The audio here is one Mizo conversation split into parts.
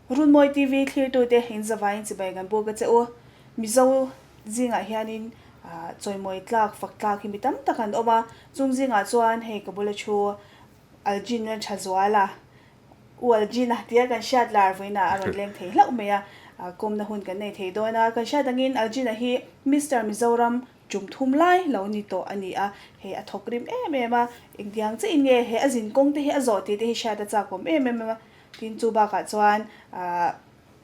Runmawi TV thlirtute in zavaiin chibai kan buk a che u. Mizo zingah hianin chawimawi tlak, fak tlak hi mi tam tak an awm a. Chung zingah chuan hei ka bula thu Algin a tha zual a, U Algin a tia kan hriat lar vawiinah a rawn leng thei hlauh mai a, kawmna hun kan nei thei dawn a. Kan hriat angin Algin-a hi Mister Mizoram tum thum lai lo ni tawh a ni a, hei a thawk rim em em a, engtiang chiah in nge he a zin kawng te hi a zawh tih te hi hriat a chak awm em em a, tin chu bakah chuan ahh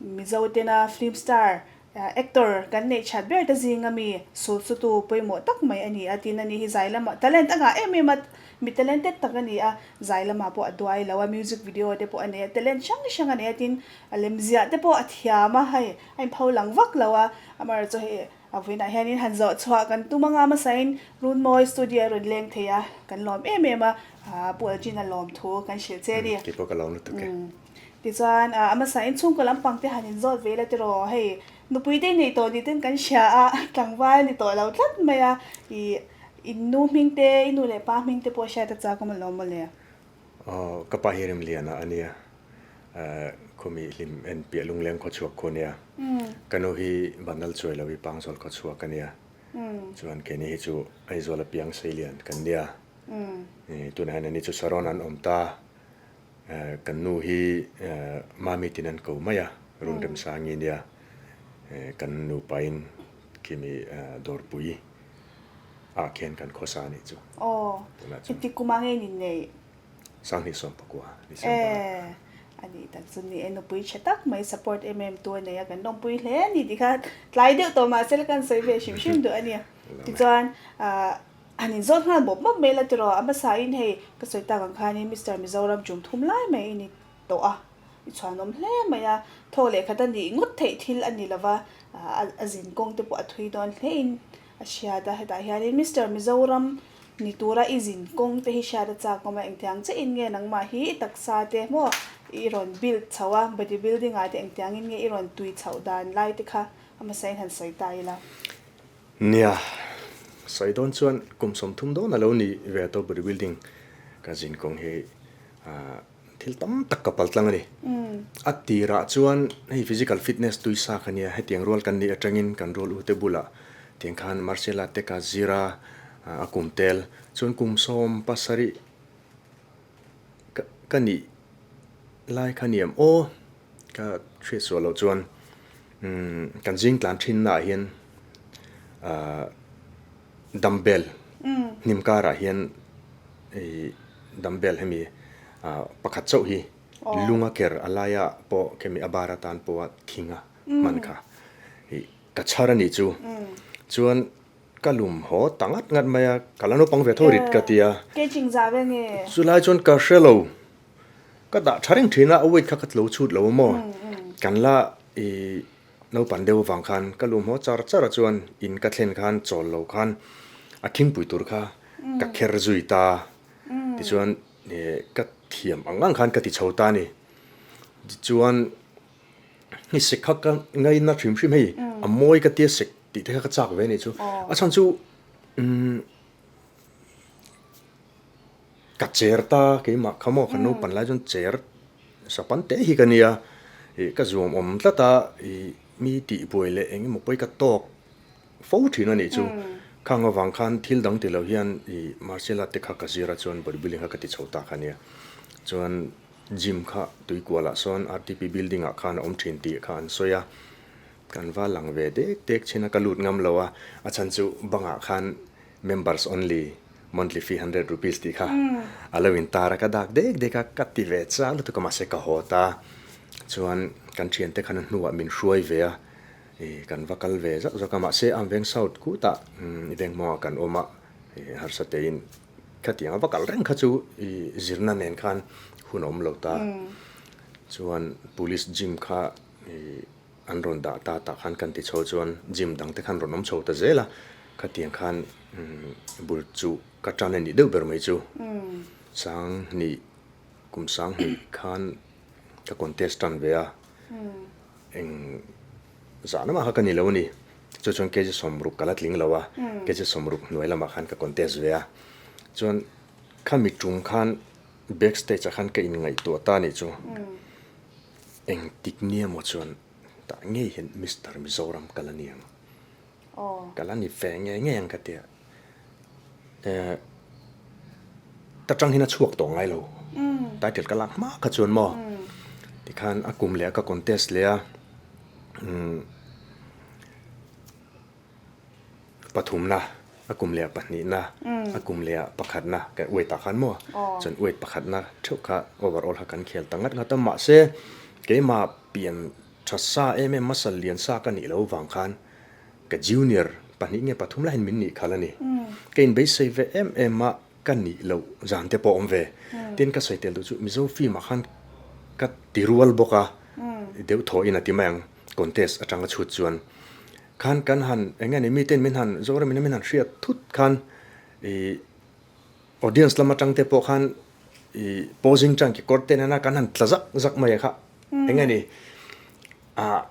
Mizo tena film star actor kan neih that ber te zinga mi sul chu tu pawimawh tak mai a ni a, tin ani hi zai lamah talent a ngah em em a, mi talented tak a ni a, zai lamah pawh a duai lo a, music video te pawh a nei a, talent hrang hrang a nei a, tin a lemziah te pawh a thiam a, hei a inpho lang vak lo a, amaherawhchu hei A vawiinah hianin han zawh chhuah kan tum anga hmasain Runmawi studio a rawn leng thei a, kan lawm em em a, Pu Algin a lawm thu kan hrilh che a ni. Kei pawh ka lawm lutuk e. Tichuan a hmasain chhungkaw lampang te han inzawt ve la tiraw, hei nupui te nei tawh ni ten kan hria a, tlangval ni tawh lo tlat mai a, i in nu hming te, i nu leh pa hming te pawh hriat a chak awm alawm mawle. Aw, ka pa hi Remliana a nia. Khumi hlim en piah lungleng khaw chhuak khu a nia. Ka nu hi Vanlal chuai lo i Pangzawl khaw chhuak a nia. Chuan keini hi chu Aizawl a piang Seilian kan nia. Tunah hian ani chu Saron an awm ta. Kan nu hi Mami tin an ko mai a, Run Remsangi nia. Kan nupain khimi dawrpui ah khian kan khawsa a nih chu. Aw, heti kuma nge ni nei? 2019 December. E, a nih tak chu ni e, nupui tha tak mai support em em tu a nei a, kan lawmpui hle a ni tih kha tlai deuh tawh mahse la kan sawi ve hrim hrim duh a ni. Tichuan, han inzawt nghal mawp mawp mai la tiraw, a hmasain hei ka sawi tak ang khanin Mister Mizoram tum thum lai mai i ni tawh a, i chhuanawm hle mai a, thaw leh khat a nih ngawt theih thil a ni lova, a zin kawng te pawh a thui dawn hlein A hriat a, hetah hianin Mister Mizoram ni tura i zin kawng te hi hriat a chak awm a, engtiang chiahin nge nangmah hi i taksa te maw i rawn build chho a, body building ah te engtiangin nge i rawn tui chhoh dan lai te kha a hmasain han sawi ta ila. Nia, sawi dawn chuan kum 30 dawn a lo ni ve tawh body building ka zin kawng hi Thil tam tak ka pal tlang a ni. A tirah chuan hei physical fitness tui sa kha nia, hetiang rual kan nih atangin kan rual ute bulah tiang khan martial art te ka zir a, a kum tel chuan kum 17 ka ka nih lai kha niam aw ka hriat suah loh chuan kan zing tlan thin naah hian ah dumbbell hnim karah hian ih dumbbell hemi ah pakhat chauh hi lunga ker a laia pawh khemi a bar atan pawha thing a hman kha ih ka chhar a nih chu chuan ka lum haw ta ngat ngat mai a ka la naupang ve tho rit ka ti a chulai chuan ka hre lo ka dah tha reng thin a a weight kha ka tlo chhut lo a maw kan la ih. Naupan deuh avang khan ka lu hmaw char char a chuan in ka thlen khan chawl lo khan a thingpui tur kha ka kher zui ta. Tichuan ka thiam ang ang khan ka ti chho ta a ni. Tichuan hei sek kha ka ngaina hrim hrim hei a mawi ka tia sek tih te kha ka chak ve a nih chu. A chhan chu umm ka cher ta keimah kha maw ka naupan lai chuan cher Sapan te hi ka nia, ih ka zuam awm tlat a, ih mi tih buai leh eng emaw pawi ka tawk fo thin a nih chu. Khang avang khan thil dang ti lo hian ih martial art te kha ka zir a chuan body building kha ka ti chho ta kha nia. Chuan gym kha tuikualah sawn RTP building ah khan a awm thin tih kha an sawi a, kan va lang ve dek dek chin a ka lut ngam lo a, a chhan chu bangah khan Members only, monthly fee ₹100 tih kha a lo intar a, ka dak dek dek a, ka ti ve chang lutuk a mahse ka haw ta. Chuan kan thiante khan a hnuah min hruai ve a, ih kan va kal ve zauh zawk a, mahse ang veng south kutah i veng hmawngah kan awm a, ih harsa tein khatiang a va kal reng kha chu ih zirna nen khan hun a awm lo ta. Chuan police gym kha ih. An rawn dah ta tah khan kan ti chho chuan gym dang te khan rawn awm chho ta zel a, khatiang khan bul chu ka tan a nih deuh ber mai chu. 2000 kum 2000 khan ka contest tan ve a, eng zah lamah kha ka ni lo a ni. Chu chuan kg 60 ka la tling lo a, kg 60 hnuai lamah khan ka contest ve a. Chuan khami tum khan backstage ah khan ka inngaihtuah ta a nih chu. Engtik nia maw chuan tah ngei hian Mister Mizoram ka la ni ang. Ka la ni ve ngei ngei ang ka ti a. Ta tang hian a chhuak tawh ngai lo. Title ka lak hma kha chuan maw tikhan a kum leh a ka contest leh a Pathumna, a kum leh a pahnihna, a kum leh a pakhatna kan weight ah khan maw chuan weight pakhatna theuh kha overall kha kan khel ta ngat ngat a mahse keimah pian tha sa em em muscle lian sa ka nih loh vang khan ka junior pahnih nge pathum laiin min nih khalh a ni. Ka inbeisei ve em em a ka nih loh zan te pawh awm ve. Tin ka sawi tel duh chu Mizo film ah khan ka ti rual bawk a deuh thaw in a ti mai ang contest atanga chhut chuan Khan kan han eng nge ni miten min han Zoramin a min han hriat thut khan ih audience lam atang te pawh khan ih posing chang kekawr te nena kan han tla zak zak mai a kha eng nge ni ah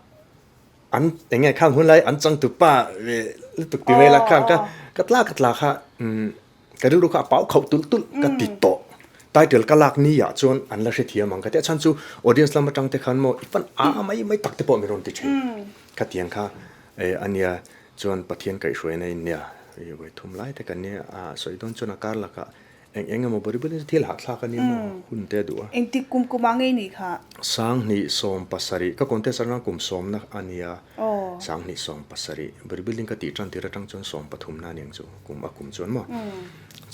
an eng nge khang hun lai an changtupa ve lutuk ti vel a khang ka ka tla ka tla kha umm Ka rilru kha a pau khauh tulh tulh ka ti tawh. Title ka lak ni ah chuan an la hrethiam ang ka ti a chhan chu audience lam atang te khan maw i fan a mai mai tak te pawh min rawn ti thin. Khatiang kha a nia chuan Pathian kaihhruaina in nia i vawi thum lai te kan nia a sawi dawn chuan a kar lakah eng eng emaw bawri bawri thil hahthlak a nia maw hun te a duh a. Engtik kum kum ah ngei nih kha? 2017 ka contest atanga kum sawmna a nia 2017 bawri building ka tih tan tir atang chuan 13 na a ni ang chu. Kum a kum chuan maw?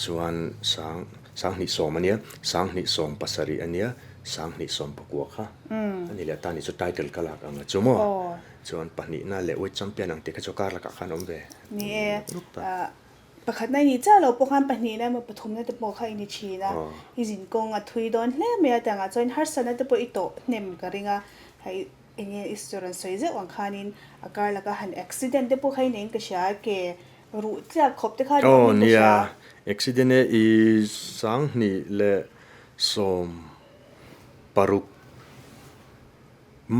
Chuan sang 20 a nia, 20 17 a nia, 20 19 kha a ni leh ta ni chu title ka lak ang a chu maw? Chuan pahnihna leh weight champion ang tih kha chu kar lakah khan awm ve Ni e, pakhatna i nih chiah lo pawh khan pahnihna emaw pathumna te pawh kha i ni thin a, i zin kawng a thui dawn hle mai a tiangah chuan harsatna te pawh i tawh hnem ka ring a, hei enge i rawn sawi zeuh ang khanin a kar laka han accident te pawh kha i neiin ka hria a ke Ruh tliak khawp te kha ni awm in ka hria. Aw nia, accident e i 2016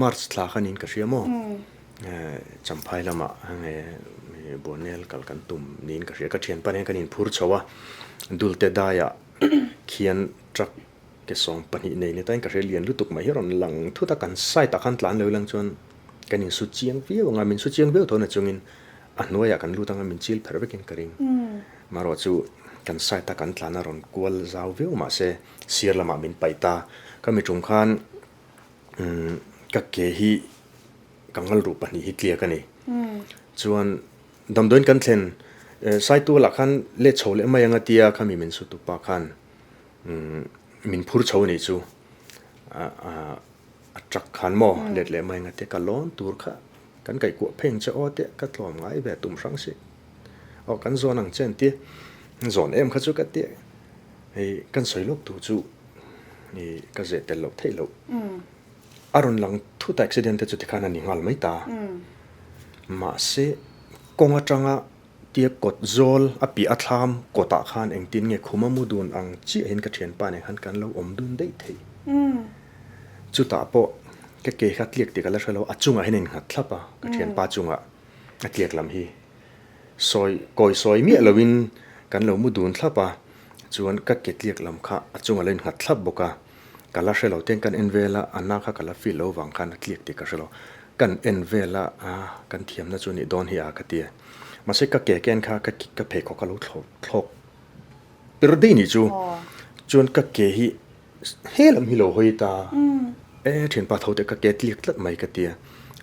March thla khan in ka hria maw? Champhai lamah nge Buanel kal kan tum niin ka hria. Ka thianpa nen kan inphur chho a, Dulte daiah khian truck ke 12 nei ni tain ka hria lian lutuk mai hi rawn lang thut a, kan side ah khan tlan lo ilang chuan kan insu chiang viau ang a, min su chiang viau tho na chungin A hnuaiah kan lut anga min chil pherh vekin ka ring. Marawh chu kan side a kan tlan a rawn kual zau viau mahse sir lamah min paih ta. Ka mi tum khan ka ke hi ka ngal ruh pahnih hi tliak a ni. Chuan damdawiin kan thlen Saitualah khan let chho leh mai anga tia kha mi min su tupa khan min phur chho a nih chu. A truck khan maw let leh mai anga tia ka lawn tur kha Kan kaihkuah phei ang che aw teh ka tlawm ngai ve tum hrang si. Aw kan zawn ang che an ti. Zawn em kha chu ka ti. Hei kan sawi lawk tu chu i ka zeh tel loh theih loh. A rawn lang thut a accident te chu tikhan a ni nghal mai ta. Mahse kawng atanga tia kawt zawl a piah a thlam kawtah khan engtin nge khum a mu dun ang chiahin ka thianpa nen khan kan lo awm dun daih thei. Chutah pawh ka ke kha tliak tih ka la hre lo, a chungah hian a innghat thlap a, ka thianpa chungah a tliak lam hi sawi kawi sawi miah loin kan lo mu dun thlap a, chuan ka ke tliak lam kha a chungah lo innghat thlap bawk a, ka la hre lo ten kan en vel a, a na kha ka la feel lo vang khan a tliak tih ka hre lo, kan en vel a, a kan thiamna chu nih dawn hi a ka ti a, mahse ka ke ken kha ka ka pheikhawk a lo thlawk thlawk per daih nih chu, chuan ka ke hi He lam hi lo hawi ta e thianpa tho te ka ke tliak tlat mai ka tia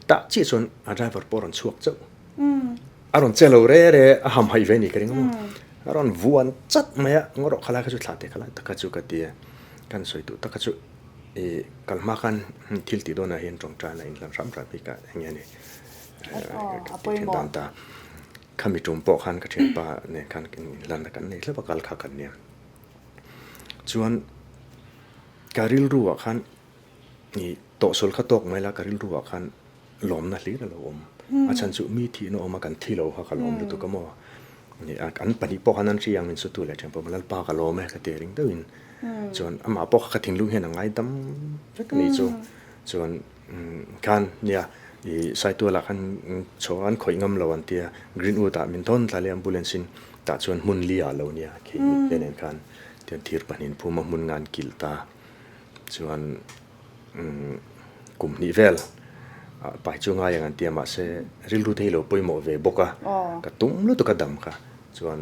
tah chiah chuan a driver pawh a rawn chhuak chauh a rawn che lo re re a ham haih ve ni ka ring a maw a rawn vuan chat mai a ngaw rawh khalai kha chu thlah teh khalai taka chu ka tia kan sawi duh taka chu ih kal hma khan thil tih dawnah hian tawngtaina inhlan hram hram hi ka eng nge ni ka tih thin dan ta khami tum pawh khan ka thianpa nen khan inhlanna kan nei hlauh a kal kha kan nia. Chuan ka rilruah khan ih tawhsual kha tawk mai la ka rilruah khan lawmna hlir a lo awm. A chhan chu mi thihna awm a kan thi lo kha ka lawm lutuk a maw. An pahnih pawh khan an hria ang min sutu leh thian pawh Lalpa ka lawm e ka ti ring deuhin. Chuan amah pawh kha ka thinlung hian a ngaidam vek a nih chu. Chuan khan nia ih Saitualah khan chho an khawih ngam lo an tia Greenwood ah min thawn thla leh ambulance in Tah chuan hmun li ah lo nia khi mit te nen khan tian thir pahnih in phum a hmun nga an kilh ta chuan umm Kum hnih vel pai chu ngai ang an ti a, mahse rilru te hi lo pawimawh ve bawk a, ka tum lutuk a dam kha chuan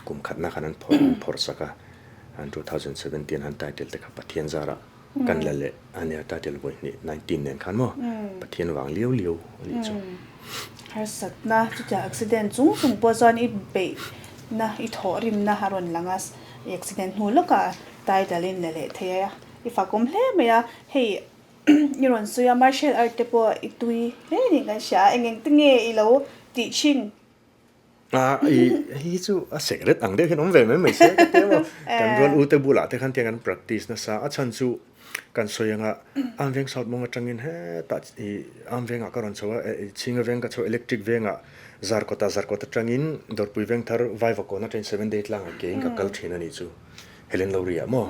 kum khatna khan an phawrh an phawrh sak a, an 2017 han title te kha Pathian zarah kan la leh a nia, title vawi hnih 19 nen khan maw Pathian vang liau liau a nih chu. Harsatna chutiang accident chung chung pawh chuan i beihna i thawhrimna a rawn lang a, i accident hnu lawkah title in la leh thei a, i fakawm hle mai a, hei I rawn sawi a, martial art te pawh i tui hle niin kan hria a, eng eng te nge i lo tih thin? Ah, i hei chu a secret ang deuh hian awm ve mai mai se ka ti emaw. Kan rual u te bulah te khan tiang kan practice nasa a chhan chu kan sawi anga Amveng South mawng atangin hetah i Amvengah ka rawn chho a, Chhinga veng ka chho Electric vengah Zarkawtah Zarkawt atangin Dawrpui veng thar Vaivakawn atangin Seven Day tlangah kein ka kal thin a nih chu. Helen Lowry ah maw?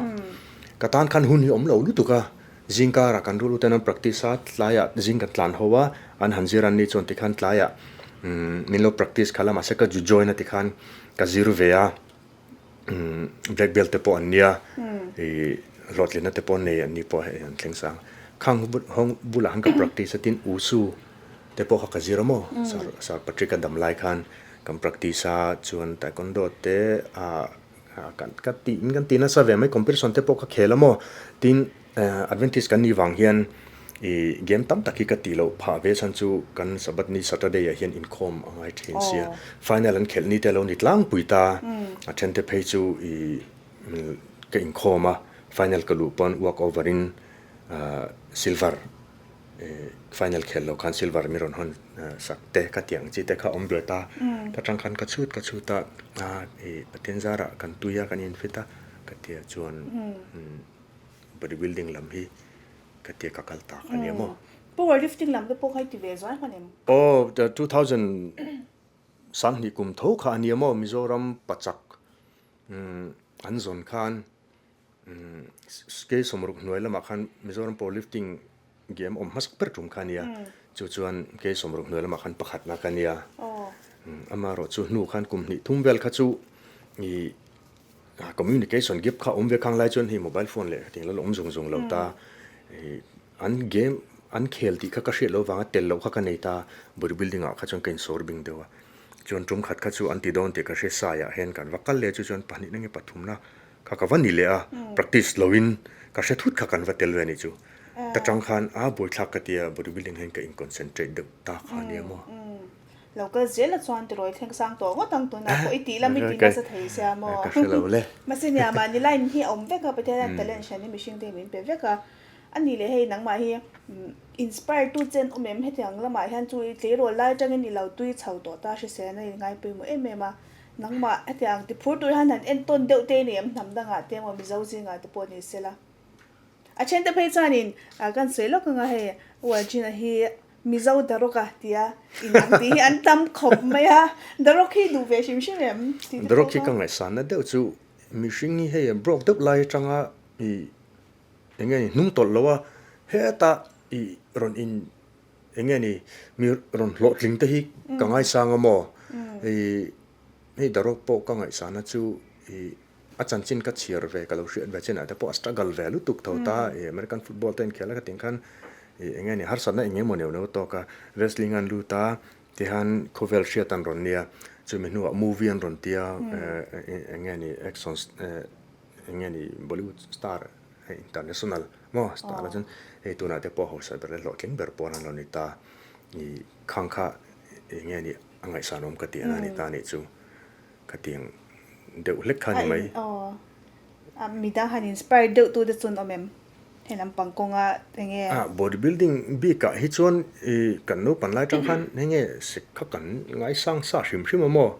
Ka tan khan hun hi awm lo lutuk a, zingkarah kan rul uten an practice a, tlaiah zing kan tlan ho a, an han zir an ni chuan tikhan tlaiah min lo practice khalh a, mahse ka ju join a tikhan ka zir ve a, black belt te pawh an nia, ih hlawhtlinna te pawh nei an ni pawh hei an thleng sang. Khang bulah khan ka practice a tin Wushu te pawh kha ka zir a maw, Sir Patrick a dam lai khan kan practice a, chuan Taekwondo te ah Kan ka tih in kan ti nasa ve mai competition te pawh ka khel a maw tin Adventist kan nih vang hian ih game tam tak hi ka tih loh phah ve chhan chu kan Sabbath ni Saturday ah hian inkhawm a ngai thin sia final an khelh ni te alo ni tlangpui ta a then te phei chu ih ka inkhawm a final ka luh pawn walk over in silver Final khel lo khan silver mi rawn hawn sak te ka tih ang chi te kha awm ve ta. Ta tang khan ka chhut ka chhut a, i Pathian zarah kan tui a kan infit a ka tia chuan body building lam hi ka tia ka kal tak a nia maw. Power lifting lam te pawh kha i ti ve zuai hman em? Aw, 2000 kum tho kha a nia maw Mizoram pachak an zawn khan Kei sawmruk hnuai lamah khan Mizoram Powerlifting game awm hmasak ber tum kha a nia. Chu chuan kei sawmruk hnuai lamah khan pakhatna ka nia. Amaherawh chu hnu khan kum hnih thum vel kha chu ih communication gap kha awm ve khang lai chuan hei mobile phone leh hetiang la awm zung zung lo ta. Ih an game an khel tih kha ka hriat loh avanga tel loh kha ka nei ta. Body building ah kha chuan ka insawr bing deuh a. Chuan tum khat kha chu an ti dawn tih ka hre saiah hian kan va kal leh chu chuan pahnihna nge pathumna Kha ka va ni leh a, practice loin ka hre thut kha kan va tel ve a nih chu. Ta tang khan a buaithlak ka tia body building hian ka in concentrate deuh ta kha ania maw. Lo kal zel a chuan tirawi thleng sang tawh ngawt ang tunah pawh i tih lam i ti nasa thei sia maw. Ka hre lo le. Mahse nia mahni line hi a awm vek a, Pathian hian talent hran hi mihring te hi min pe vek a. A nih leh hei nangmah hi inspire tu chen awm em hetiang lamah hian chu i tleirawl lai atangin i lo tui chho tawh ta hrisel a inngaipawimawh em em a. Nangmah hetiang ti phur tur hian han entawn deuh te ni em hnam dangah te emaw Mizo zingah te pawh ni sela. A then te phei chuanin kan sawi lawk anga hei U Arjuna hi Mizo Daroka tia in ang tih hi an tam khawp mai a, Darok hi duh ve hrim hrim em tih te pawh Darok hi ka ngaihsanna deuh chu mihring hi hei broke deuh lai atanga i eng nge ni hnung tawlh lo a, heta i rawn in Eng nge ni, mi rawn hlawhtling te hi ka ngaisang a maw? Ih, hei Darok pawh ka ngaihsana chu ih a chanchin ka chhiar ve, ka lo hriat ve chinah te pawh a struggle ve lutuk tho ta, ih American football te inkhel a ka tih khan ih eng nge ni harsatna eng emaw neuh neuh a tawk a, wrestling an lut a, tihian khawvel hriat an rawn nia, chumi hnuah movie an rawn tia, eng nge ni action eng nge ni Bollywood star hei international maw star ah chuan hei tunah te pawh hausa ber leh hlawhtling ber pawn an lo ni ta ih khang kha eng nge ni a ngaihsan awm ka tih a ni ta nih chu ka tiang deuh hlek kha a ni mai. Aw midang han inspire deuh tu te chuan awm em hei lampang kawnga eng nge. Ah body building bik ah hi chuan ih kan naupan lai tang khan hei nge sek kha kan ngaisang sa hrim hrim a maw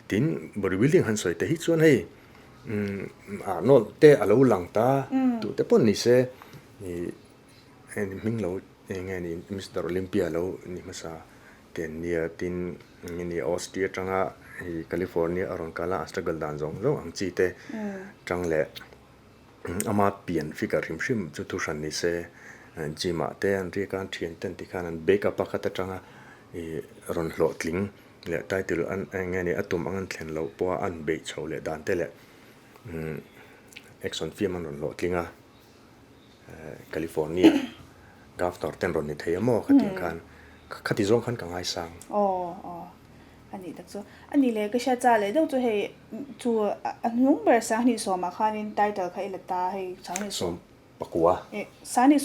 tin body building han sawi te hi chuan hei Arnold te a lo lang ta duh te pawh ni se ih hming lo eng nge ni Mister Olympia lo ni hmasa te an nia tin eng nge ni Austria atanga hei California a rawn kal a a struggle dan zawng zawng ang chi te tang leh ama pian figure hrim hrim chu thu hran ni se gym ah te an riak a an thian ten tikhan an back up a khat atanga ih rawn hlawhtling. Leh title an eng nge ni a tum ang an thlen loh pawha an beih chho leh dan te leh action film an rawn hlawhtling a California. Governor ten rawn ni thei a maw khatiang khan khati zawng khan ka ngaisang. Aw aw a nih tak chu. A nih leh ka hriat cha leh deuh chu hei chu a hnung ber Sanghnih sawmah khanin title kha i la ta hei Sanghnih sawm pakua. Sanghnih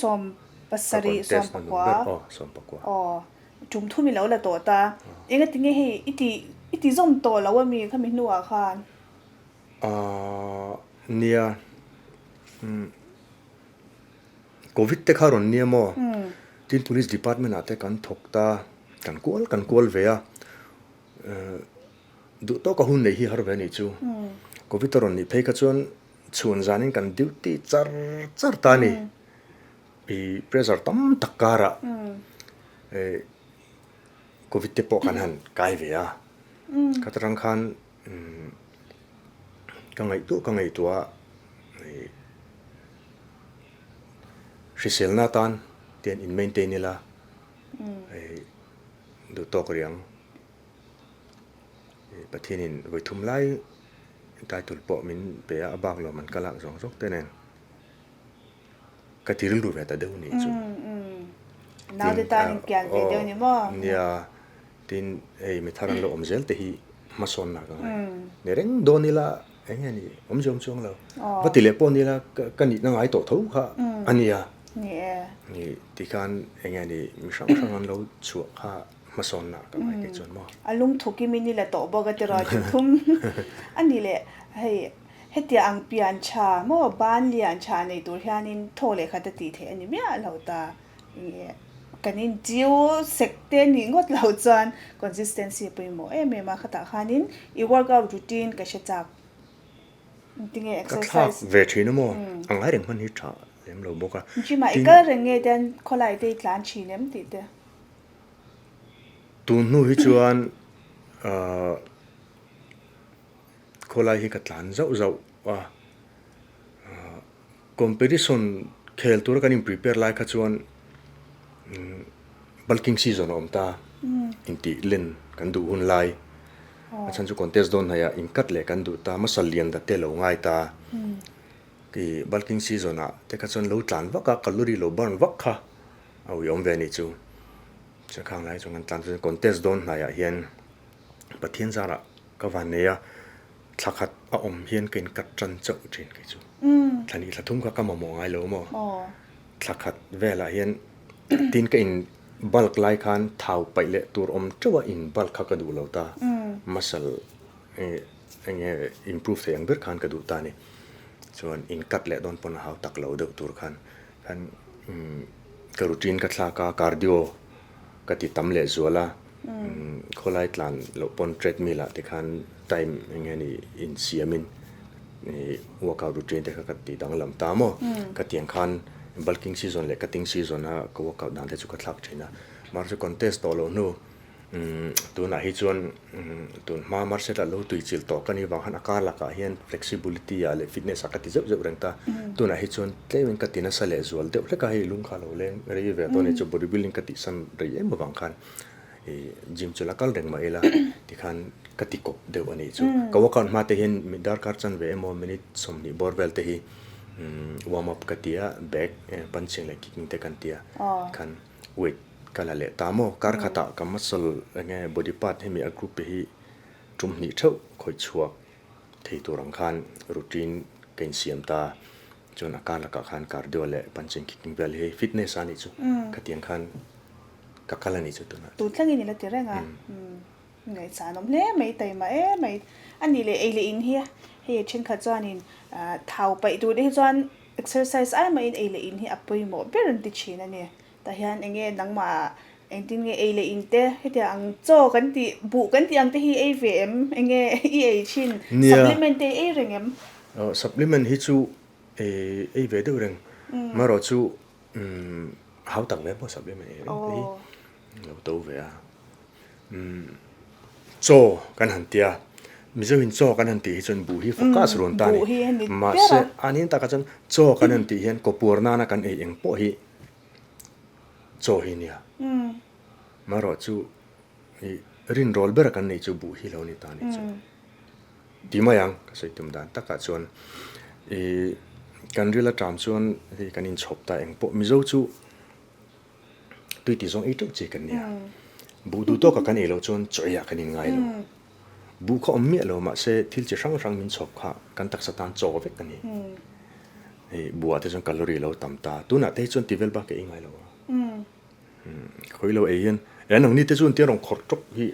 70 sawm pakua. Aw 10. Aw tum thum i lo la tawh ta. Engatinge hei i ti i ti zawm tawh lo ami khami hnuah khan? Aaa nia umm. Covid te kha rawn nia maw? Tin Police Department ah te kan thawk ta, kan kual kan kual ve a, duh tawka hun nei hi har ve a nih chu. Covid a rawn nih phei kha chuan chhun zanin kan duty char char ta a ni. I pressure tam tak karah Covid te pawh kan han kai ve a, khat atang khan ka ngaihtuah ka ngaihtuah a. Hriselna atan tian in maintain ila hei duh tawk riang Pathianin vawi thum lai title pawh min pe a, a bak lo man ka lak zawng zawk te nen ka ti rilru ve ta deuh nih chu. Naute tan in kian ve deuh ni maw? Nia, tin hei mi thar an lo awm zel te hi hmasawnna ka ngai. Ni reng dawn ila Eng nge ni awm zawng chuang lo. Va ti leh pawh ni la ka nihna ngai tawh tho kha a nia. Ni e. Ni tikhan eng nge ni mi hrang hrang an lo chhuah kha hmasawnna ka ngai kei chuan maw. A lungthu kim in i la tawh bawk a ti rawn ti thum. A ni leh hei hetia ang pian tha maw ban lian tha nei tur hianin thaw leh khat a tih theih a ni miah lo ta. Kan inchiu sek te nih ngawt lo chuan consistency a pawimawh em em a, khatah khanin i workout routine ka hre chak tinge exercise. Ka thlak ve thin a maw? A ngai reng hman hi tha lem lo bawk a. Gym ah i kal reng nge tian khawlai te i tlan thin em tih te? Tun hnu hi chuan khawlai hi ka tlan zauh zauh a. Competition khel tura kan in prepare lai kha chuan bulking season a awm ta intih len kan duh hun lai a chhan chu contest dawn hnaih ah in cut leh kan duh ta muscle lian dat te a lo ngai ta ih bulking season ah te kha chuan lo tlan vak a calorie lo burn vak kha a uiawm ve a nih chu chuan khang lai chuan kan tlan chuan contest dawn hnaih ah hian Pathian zarah ka van nei a. Thla khat a awm hian ka inkat tan chauh thin kei chu. Thla hnih thla thum kha ka mamawh ngai lo maw? Thla khat velah hian tin ka in bulk lai khan thau paih leh tur awm teuh a in bulk kha ka duh lo ta. Muscle eng nge improve thei ang ber khan ka duh ta a ni. Chuan inkat leh dawn pawn a hau tak lo deuh tur khan khan ka routine ka thlak a cardio ka ti tam leh zual a, khawlai tlan loh pawn treadmill ah te khan time eng nge ni insiam in workout routine te kha ka ti danglam ta maw? Ka tiang khan bulking season leh cutting season a ka workout dan te chu ka thlak thin a, mahse contest tawh loh hnu Tunah hi chuan tun hma market ah lo tui chilh tawh ka nih vang khan a kar lakah hian flexibility ah leh fitness ah ka ti zeuh zeuh reng ta. Tunah hi chuan tlem in ka ti nasa leh zual deuh hlek a, hei lung kha lo leng rei ve tawh a ni chu body building ka tih san rei em avang khan ih gym chu la kal reng mah ila tikhan ka ti kawp deuh a nih chu. Ka workout hma te hian darkar chanve emaw minute 20 bawr vel te hi warm up ka ti a, back punching leh kicking te kan ti a khan. Weight ka la leh ta maw? Kar khatah ka muscle eng nge body part hemi a group te hi tum hnih theuh khawih chhuak thei tur ang khan routine ka insiam ta. Chuan a kar lakah khan cardio leh punching kicking vel hi fitness a nih chu khatiang khan ka kal a nih chu tunah. Tun thlengin i la ti reng a, ngaihsan awm hle mai taima em mai. A nih leh ei leh in hi hei thenkhat chuanin thau paih tur te hi chuan Exercise ai mahin ei leh in hi a pawimawh ber an ti thin a ni. Tah hian eng nge nangmah engtin nge ei leh in te hetiang ang chaw kan tih buh kan tih ang te hi ei ve em? Eng nge i ei thin? Supplement te i ei reng em? Supplement hi chu ei ve deuh reng. Marawh chu hau tak ve pawh supplement ei reng te hi lo to ve a. Chaw kan han ti a, Mizoin chaw kan han tih hi chuan buh hi focus rawn ta a ni. Mahse, a nin takah chuan chaw kan han tih hian kawpuar nana kan ei eng pawh hi chaw hi nia. Marawh chu i rinrawl bera kan neih chu buh hi lo ni ta a nih chu. Ti mai ang, ka sawi tum dan takah chuan i kan ril aṭam chuan hei kan inchhawp ta eng pawh. Mizo chu. Tui tih zawng ei teuh chi kan nia. Buh duh tawkah kan ei loh chuan chaw eiah kan inngai lo. Buh kha awm miah lo mahse thil chi hrang hrang min chhawp kha kan taksa tan chaw vek a ni. Hei buhah te chuan calorie a lo tam ta. Tunah te hi chuan ti vel bak ka ei ngai lo a. Khawi lo ei hian e nangni te chuan tia rawn khawrh tawk hi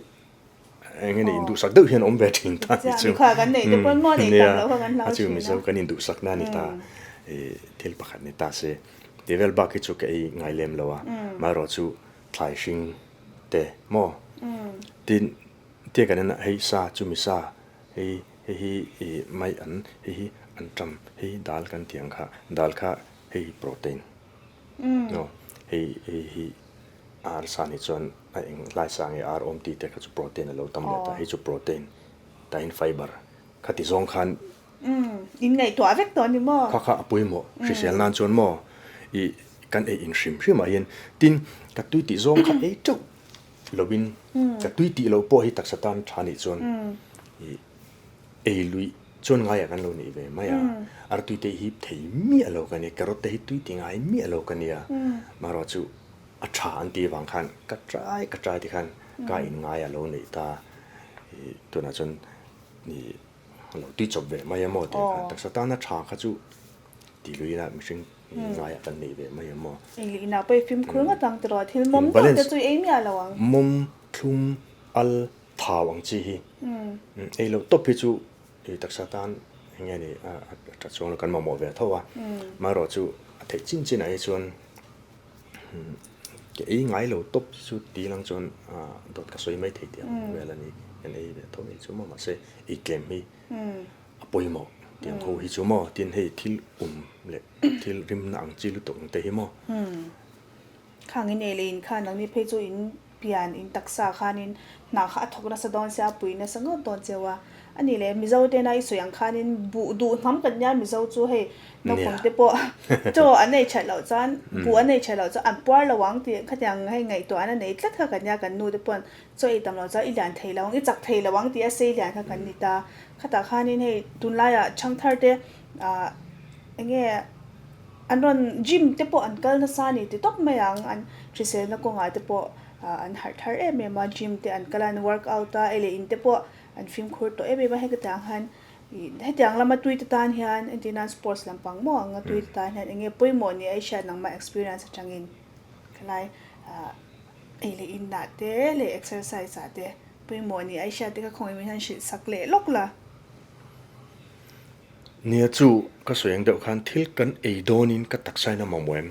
eng nge ni induhsak deuh hian awm ve thin ta ni chu. Nia a chu Mizo kan induhsakna a ni ta thil pakhat ni ta se. Ti vel bak hi chu ka ei ngai lem lo a, amaherawh chu thlai hring te maw tin tia kan en a hei sa chumi sa hei hei hi ih mai an hei hi an tam hei dal kan tih ang kha dal kha hei hi protein maw hei hei hi ar sa nih chuan a eng hlai sa nge ar awm tih te kha chu protein a lo tam leh ta hei chu protein tah hian fiber khati zawng khan Umm, in ngaihtuah vek tawh a ni maw? Kha kha a pawimawh hrisel nan chuan maw i kan ei in hrim hrim ah hian tin ka tui tih zawng kha ei teuh lovin ka tui tih loh pawh hi taksa tan tha nih chuan i ei luih chuan ngaiah kan lo neih ve mai a, artui te hi thei miah lo ka nia, carrot te hi tui ti ngai miah lo ka nia, marawh chu a tha an tih vang khan ka trai ka trai ti khan ka in ngaiah lo neih ta i tunah chuan i. A lo ti chawp ve mai a maw tih khan taksa tana tha kha chu ti lui ila mihring ngaiah kan nei ve mai a maw. Eng leh inah pawh i fimkhur ngawt ang tiraw thil mawm deuh te chu i ei miah lo ang. Mawm, thlum, al, thau ang chi hi ei loh tawp hi chu i taksa tan eng nge ni a tha chuang lo kan mamawh ve tho a, amaherawh chu a theih chin chinah hi chuan Ka ei ngai lo tawp chu ti lang chuan dawt ka sawi mai thei tih ang vel a ni. Kan ei ve tho mai chu maw mahse ei tlem hi a pawimawh tih ang ho hi chu maw tin hei thil um leh thil rimna ang chi lutuk ang te hi maw. Khang in ei leh in khan nangni phei chu in pian in taksa khanin hna kha a thawk nasa dawn sia a pui nasa ngawt dawn cheu a. A nih leh Mizo tena i sawi ang khanin buh duh hnam kan nia Mizo chu hei naupang te pawh chaw an ei that loh chuan buh an ei that loh chuan an puar lo ang tih khatiang hei ngaihtuah an a nei tlat kha kan nia kan nu te pawn chaw ei tam loh chuan i lian thei lo ang i chak thei lo ang tih a sei lian kha kan ni ta. Khatah khanin hei tunlaiah thangthar te ah eng nge an rawn gym te pawh an kal nasa a ni ti tawp mai ang an hriselna kawngah te pawh an harh thar em em a gym te an kal a an workout a ei leh in te pawh An fimkhur tawh em em a, hetiang hian ih hetiang lama tui te tan hian entir nan sports lampang maw anga tui te tan hian enge pawimawh nia i hriat nangmah experience atangin khalai ah ei leh in ah te leh exercise ah te pawimawh nia i hriat te kha khawngaih min han hrilh sak leh lawk la. Nia chu ka sawi ang deuh khan thil kan ei dawnin ka taksa in a mamawh em?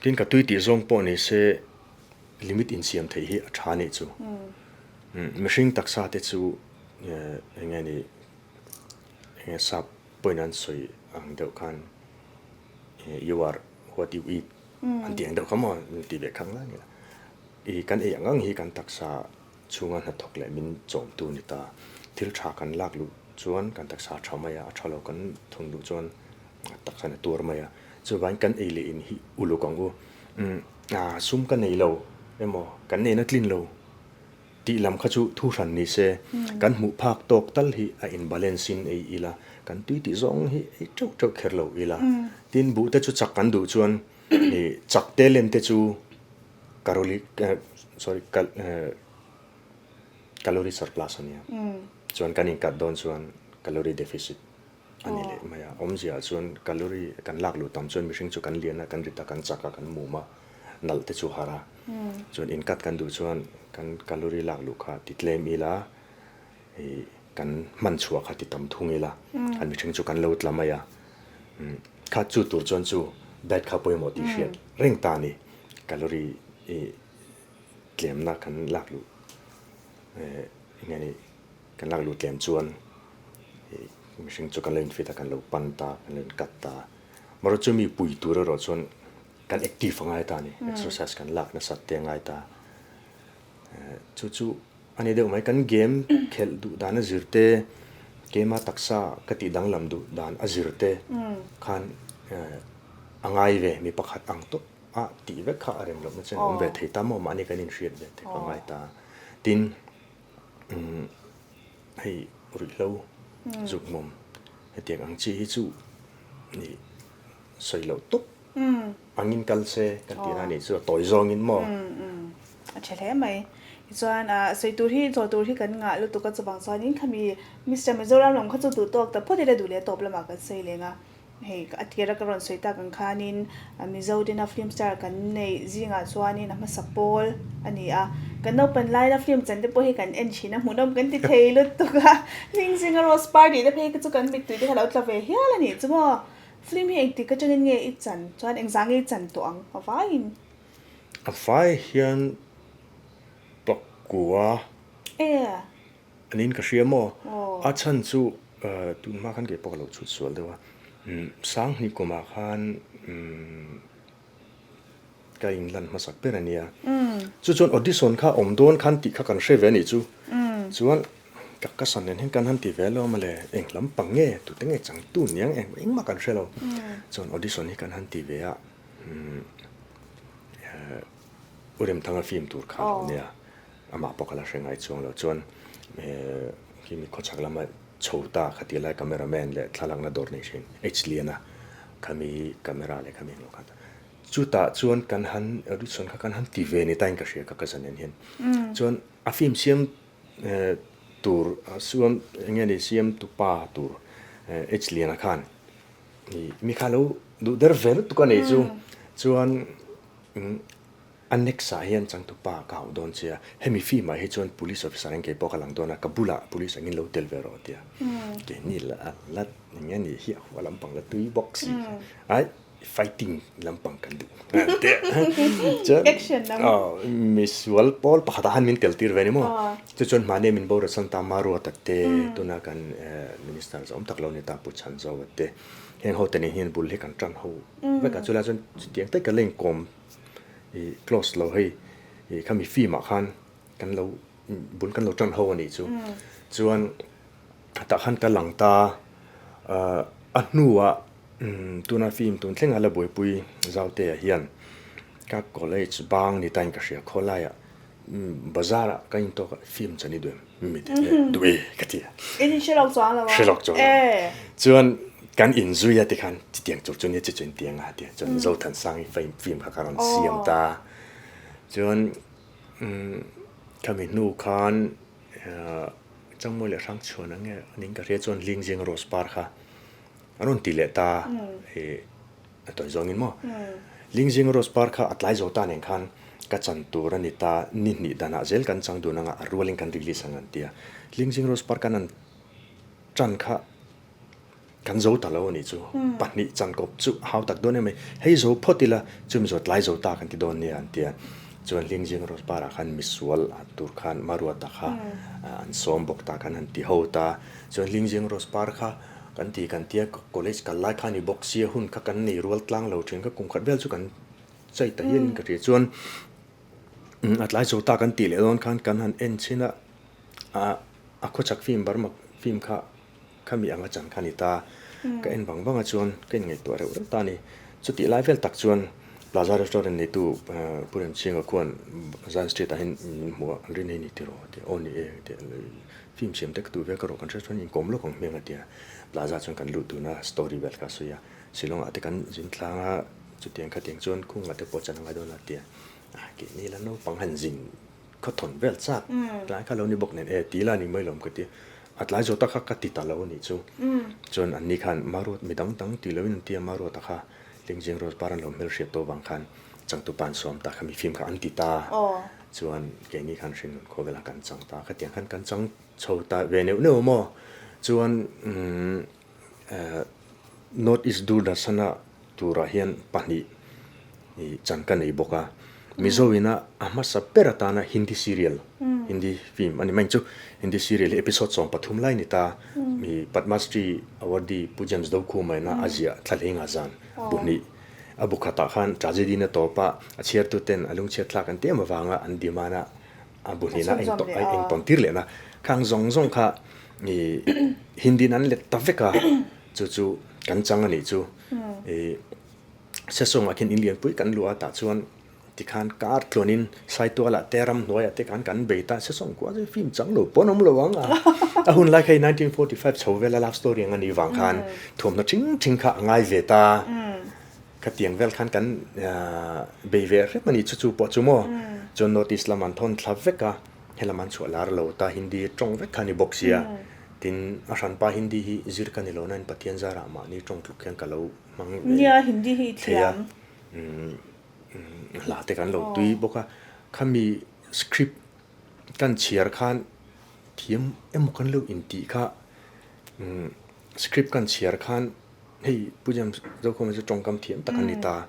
Tin ka tui tih zawng pawh ni se limit insiam theih hi a tha nih chu. Mihring taksa te chu eng nge ni eng nge sap pawhin an sawi ang deuh khan you are what you eat an tih ang deuh kha maw an tih ve khang lai a ni. Kan ei ang ang hi kan taksa chhunga hnathawk leh min chawmtu ni ta. Thil tha kan lak luh chuan kan taksa a tha mai a, a tha lo kan thun luh chuan taksa in a tuar mai a. Chuvangin kan ei leh in hi uluk ang u. Sum ka nei lo emaw kan neihna tlin lo. Tih lam kha chu thu hran ni se, kan hmuh phak tawk tal hi a in balance in ei ila, kan tui tih zawng hi ei teuh teuh kher lo ila. Tin, buh te chu chak kan duh chuan ih chak te lem te chu karoli sorry calorie surplus a nia. Chuan kan inkat dawn chuan calorie deficit a ni leh mai a. Awmzia ah chuan calorie kan lak luh tam chuan mihring chu kan lian a, kan rit a, kan chak a, kan mum a, nalh te chu har a. Chuan inkat kan duh chuan kan calorie lak luh kha ti tlem ila, ih kan hman chhuah kha ti tam thung ila, kan mihring chu kan lo tla mai a. Kha chu tur chuan chu diet kha pawimawh tih hriat reng ta a ni. Calorie ih tlemna kan lak luh eng nge ni Kan lak luh tlem chuan mihring chu kan lo infit a, kan lo pan ta, kan lo inkat ta. Amaherawhchu chu mi pui tur erawh chuan kan active a ngai ta a ni, exercise kan lak nasat te a ngai ta. Chu chu a ni deuh mai, kan game khelh duh dan a zir te, keima taksa ka tih danglam duh dan a zir te khan a ngai ve, mi pakhat ang tawp a tih vek kha a rem lohna chuan a awm ve thei ta maw, mahni kan inhriat ve te kha a ngai ta. Tin. Hei ruihhlo zuk mawm hetiang ang chi hi chu nih sawi loh tawp. Angin kal se kan tihna a nih chu a tawi zawngin maw? A tha hle mai. Tichuan sawi tur hi chaw tur hi kan ngah lutuk a chuvang chuanin khami Mister Mizoram lam kha chu duh tawk ta phawt ila duh leh tawp lamah kan sawi leng a. Hei a tira ka rawn sawi tak ang khanin Mizo tena film star kan neih zingah chuanin a hmasa pawl a ni a. Kan naupan laila film chan te pawh hi kan en thin a, hmuhnawm kan ti thei lutuk a. Hling zinga Rose Party te phei kha chu kan mittui te kha lo tla ve hial a nih chu maw. Film hi engtik atangin nge i chan? Chuan engzah nge i chan tawh ang? A vaiin. A vai hian pakua. E. Aniin ka hria maw? A chhan chu tun hma khan kei pawh ka lo chhut sual deuh a. Sanghnih kumah khan Ka inlan hmasak ber a nia. Chu chuan audition kha awm dawn khan tih kha kan hre ve a nih chu. Chuan ka ka san nen hian kan han ti ve lo mawle, eng lampang nge, tute nge changtu niang eng engmah kan hre lo. Chuan audition hi kan han ti ve a, U Remthanga film tur kha a lo nia, amah pawh ka la hre ngai chuang lo. Chuan khi mi khawchhak lama chho ta kha ti lai camera man leh thlalakna dawr nei thin H Liana khami camera leh khami englo kha. Chutah chuan kan han audition kha kan han ti ve ni tain ka hria ka cousin nen hian. Chuan a film siam tur chuan eng nge ni siam tu pa tur H Liana khan i mi kha lo duh der ve lutuk a nei chu. Chuan a next ah hian changtupa ka hauh dawn che a, hemi film ah hi chuan police officer ang kei pawh ka lang dawn a, ka bulah police angin lo tel ve rawh a ti a. Keini la la eng nge ni hi a huah lampang la tui bawk si. Ai. Fighting lampang kan duh chuan Action lam. Misual pawl pakhatah khan min tel tir ve ni maw? Chu chuan mahni min boral san ta Maruata te tuna kan minister zawm tak lo ni ta Pu Chhanzoa te heng ho te nen hian bul hi kan tan ho vek a chulai chuan chutiang tak kan la inkawm i close lo hei i khami film ah khan kan lo bul kan lo tan ho a nih chu chuan tah khan ka lang ta a hnuah Tuna film tun thleng a la buaipui Zautea hian ka college bang ni tain ka hria khawlaiah bazar ah ka intawk a film chan i duh em mi ti e duh e ka ti a. In in hre lawk chuang lo a. Hre lawk chuang lo. Chuan kan inzui a tikhan chutiang tur chu nia chi chu intiang a tia chuan Zothansangi film kha ka rawn siam ta chuan khami hnu khan Changmawi leh Hrangchhuan ang nge aning ka hria chuan Lingzing Rose Par kha A rawn ti leh ta i a tawi zawngin maw? Lingzing Rose Par kha a tlai zo ta nen khan ka chan tur a ni ta, ni hnih danah zel kan chang dun anga a rualin kan release ang an ti a. Lingzing Rose Par kan han chan kha kan zo ta lo a nih chu. Pahnih chan kawp chu a hau tak dawn em mai. Hei zo phawt ila chumi zo tlai zo ta kan ti dawn nia an ti a. Chuan Lingzing Rose Par ah khan misual tur khan Maruata kha an sawm bawk ta kan han ti ho ta. Chuan Lingzing Rose Par kha Kan ti kan tia college kal lai kha ni bawk sia hun kha kan nei rual tlang lo thin kha kum khat vel chu kan chai ta hian in ka hria chuan a tlai zo ta kan tih leh dawn khan kan han en chhin a a khawchhak film Burma film kha khami anga chan kha ni ta ka en vang vang a chuan ka inngaihtuah reuh reuh ta a ni chutih lai vel tak chuan Plaza restaurant neitu Pu Remchhinga khuan Zion street ah hian min hmu a an rin hei ni tiraw a ti a aw ni e a ti a. Film siam te ka duh ve ka rawh kan hriat chuan inkawm lawk ang hmel a tia. Plaza chuan kan lut dun a, story vel kha a sawi a. Shillong ah te kan zin tlang a, chutiang khatiang chuan khung ah te pawh chan a ngai dawn a tia. Ah keini la naupang han zin khawthawn vel chak tlai kha lo ni bawk nen e ti la ni mai lawm ka ti. A tlai zawh tak kha ka ti ta lo a nih chu. Chuan anni khan Maruat mi dang dang ti loin an ti a, Maruata kha Lingzing Rose Par an lo hmelhriat tawh vang khan changtupa an sawm ta kha mi film kha an ti ta. Chuan keini khan hringnun khawvelah kan chang ta, khatiang khan kan chang chho ta ve neuh neuh maw? Chuan North East Doordarshan-a turah hian pahnih chan ka nei bawk a. Mizo ina a hmasa ber atana Hindi serial, Hindi film a ni mai chu. Hindi serial hi episode 13 lai ni ta. Mi Padma Shri awardee Pu James Dokhuma ina a ziah thlalhinga zan bu hnih. A bu khatah khan tragedy na tawp a, a chhiartuten a lungchhiat thlak an ti em avanga an demand a, a bu hnihna a engtawn tir lehna khang zawng zawng kha i Hindi in an let ta vek a, chu chu kan chang a nih chu. I Sesawngah khian in lianpui kan luh a tah chuan tikhan kar tluanin Saitualah te ramhnuaiah te khan kan bei ta, Sesawng kua chu film chang lo pawn awm lo ang a, a hun lai kha hi 1945 chho vela love story ang a nih vang khan thuamhnaw thing thing kha a ngai ve ta. Khatiang vel khan kan bei ve hrep a ni chu chu pawh chu maw. Chuan North East lam an thawn thla vek a, helam an chhuah lar lo ta Hindi tawng vek kha a ni bawk sia. Tin, a hranpa Hindi hi zir ka ni lo nain Pathian zarah mahni tawng tluk hian ka lo hmang ve Nia, Hindi hi i thei a. thiam. Hla te kan lo tui bawk a. Khami script kan chhiar khan thiam emaw kan lo intih kha script kan chhiar khan Hei Pu James Zokhawma chu tawngkam thiam tak a ni ta.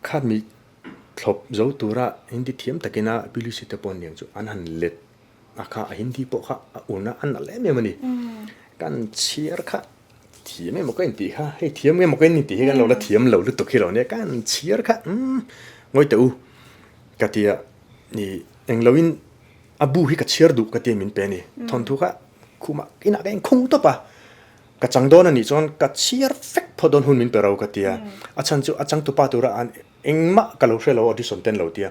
Khami thlawp zo tura Hindi thiam takina Pi Lucy te pawh aniang chu an han let a kha a Hindi pawh kha a un a, a nalh em em a ni. Kan chhiar kha thiam emaw ka intih kha, hei thiam emaw ka intih hi kan lo la thiam lo lutuk hi lo nia, kan chhiar kha umm ngawi teh u ka ti a, ih engloin a bu hi ka chhiar duh ka ti a min pe a ni. Thawnthu kha khumah inah ka inkhung tawp a. Ka chang dawn a nih chuan ka chhiar fek phawt dawn hun min pe ro ka ti a, a chhan chu a changtupa tura an engmah ka lo hre lo audition ten lo ti a,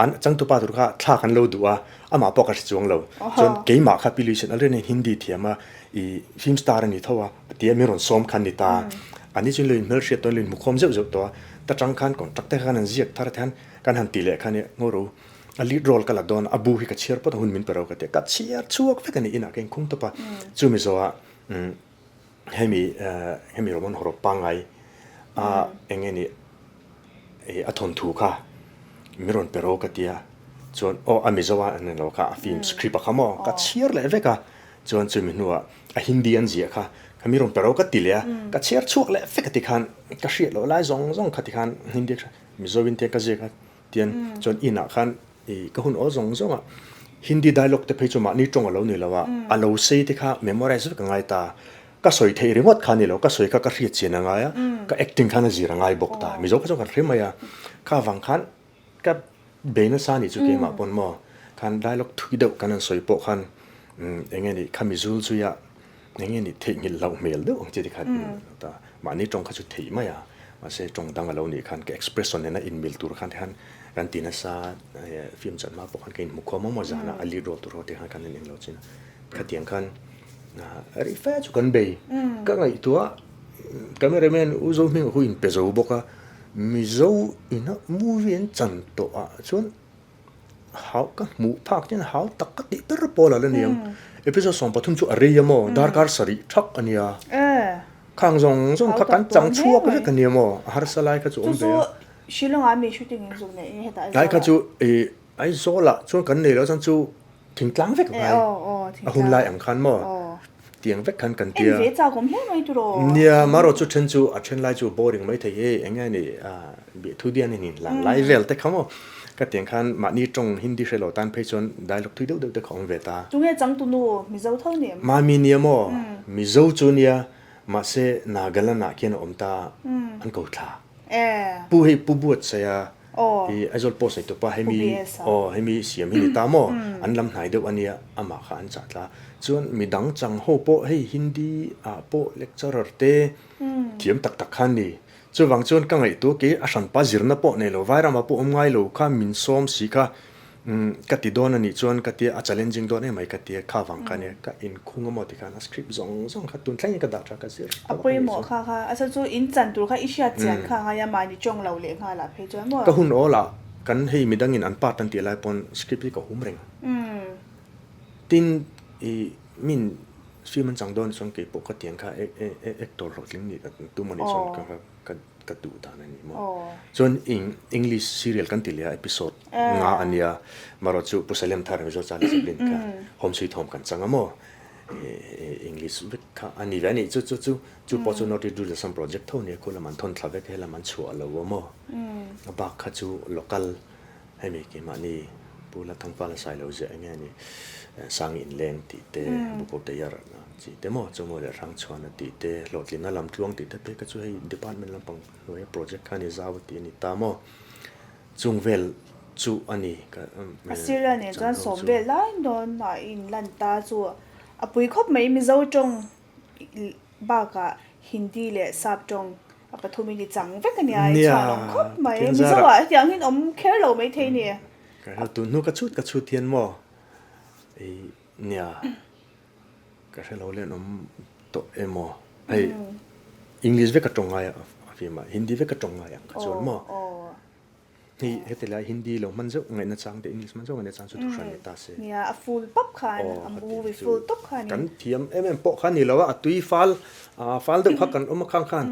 an changtupa tur kha thla kan lo duh a, amah pawh ka hre chuang lo, chuan keimah kha Pi Luisin already Hindi thiam a, ih film star a ni tho a ti a min rawn sawm khan ni ta, a ni chuan lo inhmel hriat tawh in lo inhmukhawm zeuh zeuh tawh a, ta tang khan contract te khan an ziak thar a hian kan han ti leh khan i ngaw ro a lead role ka la dawn a, a bu hi ka chhiar phawt a hun min pe ro ka ti a, ka chhiar chhuak vek a ni inah ka inkhung tawp a, chumi zawhah Hemi hemi Roman hawrawp pangngai a eng nge ni a thawnthu kha min rawn pe ro ka tia chuan aw a Mizo a an lo kha a film script a kha maw ka chhiar leh vek a chuan chumi hnuah a Hindi an ziah kha kha mi rawn pe ro ka ti leh a ka chhiar chhuak leh vek a tikhan ka hriat loh lai zawng zawng kha tikhan Hindi Mizo in te ka ziak a Tian chuan inah khan i ka hun awl zawng zawng a, Hindi dialogue te phei chu mahni tawng a lo ni lo a, a lo sei te kha memorize vek a ngai ta. Ka sawi theih ringawt kha a ni lo, ka sawi kha ka hriat chian a ngai a, ka acting khan a zir a ngai bawk ta. Mizo kha chuan kan hre mai a, kha vang khan ka bei nasa a nih chu keimah pawn maw, khan dialogue thui deuh kan han sawi pawh khan eng nge ni kha mizul zuia Eng nge nih theihnghilh loh hmel deuh ang chi ti khan ta mahni tawng kha chu theih mai a, mahse tawng dang a lo nih khan ka expression nena inmil tur khan tikhan kan ti nasa film chan hma pawh khan ka inhmu khawm a maw zana a lead role tur ho te khan kan ineng lo chin a, khatiang khan rei fe chu kan bei ka ngaihtuah cameraman U Zohming a hu inpe zo bawk a, Mizo ina movie an chan tawh ah chuan Hau ka hmuh phak hian hau tak ka tih ber pawl a la ni ang. Episode 13 chu a rei a maw, darkar sarih thak a nia. Khang zawng zawng kha kan chang chhuak vek a nia maw, a harsa lai kha chu awm ve a. Tlai kha chu Aizawl ah chuan kan nei lo chuan chu thingtlang vek a ngai, a hun lai ang khan maw tiang vek khan kan tia. Nia, marawh chu then chu a then lai chu boring mai thei e, eng nge ni Biahthu dian in inlan lai vel te kha maw? Ka tiang khan mahni tawng Hindi hre lo tan phei chuan dialogue thui deuh deuh te kha awm ve ta. Tunge changtunu Mizo tho ni em? Mami nia maw? Mizo chu nia, mahse Nagaland ah khian a awm ta an ko thla. Pu hei Pu Buatsaia i Aizawl Post nei tupa hemi aw hemi siam hi ni ta maw? An lam hnai deuh ania amah kha an chah tla. Chuan midang chang ho pawh hei Hindi ah pawh lecturer te thiam tak tak kha an ni. Chuvang chuan ka ngaihtuah kei a hranpa zirna pawh nei lo, Vairama pawh awm ngai lo kha min sawm si kha ka ti dawn a nih chuan ka tia a challenging dawn emai ka tia kha vang kha ania ka inkhung a maw ti khan a script zawng zawng kha tun thlengin ka dah tha ka zir A pawimawh kha kha a chu in chan tur kha i hriat chian kha a ngai a mahni tawng lo leh nghal ah phei chuan maw. Ka hun awl ah kan hei midangin an part an tih lai pawn script hi ka hum reng. Tin i min Film an chang dawn chuan kei pawh ka tiang kha actor hlawhtling nih ka tum a nih chuan ka ka duh dan a ni maw. Chuan English serial kan ti leh a episode nga a nia marawh chu Pu Salem Thar Mizo Charlie Chaplin kha Home Sweet Home kan chang a maw English vek kha a ni ve a ni chu chu chu chu pawh chu North East Doordarshan project tho a nia khu lam an thawn thla vek a helam an chhuah lo a maw a bak kha chu local Hemi keimahni Pu Lathangpala Sailo ziah eng nge ni Sang Inleng tih te, Buko Tayar chi te maw, Chawmawi leh Hrangchhuana tih te, Hlawhtlinna Lamtluang tih te te kha chu hei department lampang hnuaia project kha a ni zau a tih a ni ta maw. Chung vel chu a ni ka A sir nen chuan sawm vel lai dawn a inlan ta chu a pui khawp mai Mizo tawng bakah Hindi leh Sap tawng A pathum in i chang vek a nia, i chhuah lo khawp mai. Mizo ah hetiang hian awm kher lo mai thei ni. Ka hre tun hnu ka chhut ka chhut hian maw i nia ka hre lo leh an awm tawh emaw hei English vek a tawng ngai a. a film ah Hindi vek a tawng ngai ang kha chuan maw? Hei heti lai Hindi lo hman zeuh ngaihna chang te English hman zeuh ngaihna chang chu thuhran ni ta se. Nia a full pap khan a movie full tawp khan in. Kan thiam em em pawh kha ni lo a, a tui fal fal deuh kha kan awm a khang khan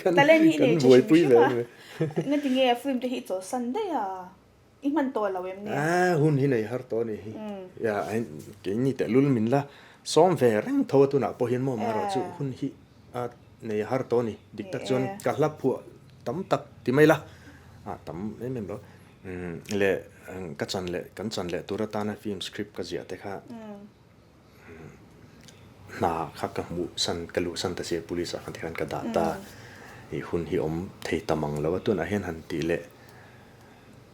kan buaipui ve a ni. Engati nge film te hi i chawlhsan daih a? I hman tawh lo em nia? A hun hi nei har tawh a ni hi. Ya keini tehlul min la sawm ve reng tho a tunah pawh hian maw marawh chu hun hi a nei har tawh a ni. Dik tak chuan ka hla phuah tam tak ti mai la a tam em em lo leh ka chan leh kan chan leh tur atana film script ka ziah te kha Hna kha ka hmuh san ka luh san ta si a police ah khan tikhan ka dah ta i hun hi awm thei ta mang lo a tunah hian han tih leh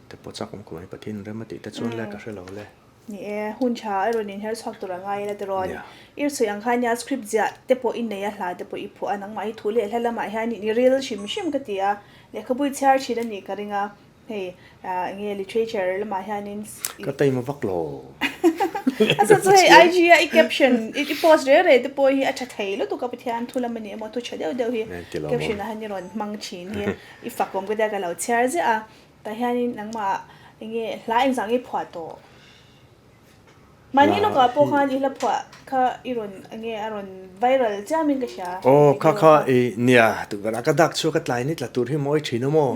te pawh chak awm khawp mai Pathian rem a tih te chuan le ka hre lo le. Ni e, hun tha a rawn inher chhuak tur a ngai ila tirawn i sawi ang khan nia script ziah te pawh i nei a hla te pawh i phuah a nangmah hi thu leh hla lamah hian i ril hrim hrim ka ti a lehkhabu i chhiar thin a nih ka ring a. Hei enge literature lamah hianin Ka taima vak lo. A chu chu hei IG a i caption i post reh reh te pawh hi a tha thei lutuk a Pathian thu lam a ni emaw thu tha deuh deuh hi caption ah hian i rawn hmang thin hi i fak awm ka tia ka lo chhiar ziah a tah hianin nangmah enge hla engzah nge i phuah tawh? Mahni lawkah pawh khan i hla phuah kha i rawn enge a rawn viral chiamin ka hria. Aw kha kha i nia tukverh ah ka dak chhuak a tlai ni tla tur hi mawi thin a maw?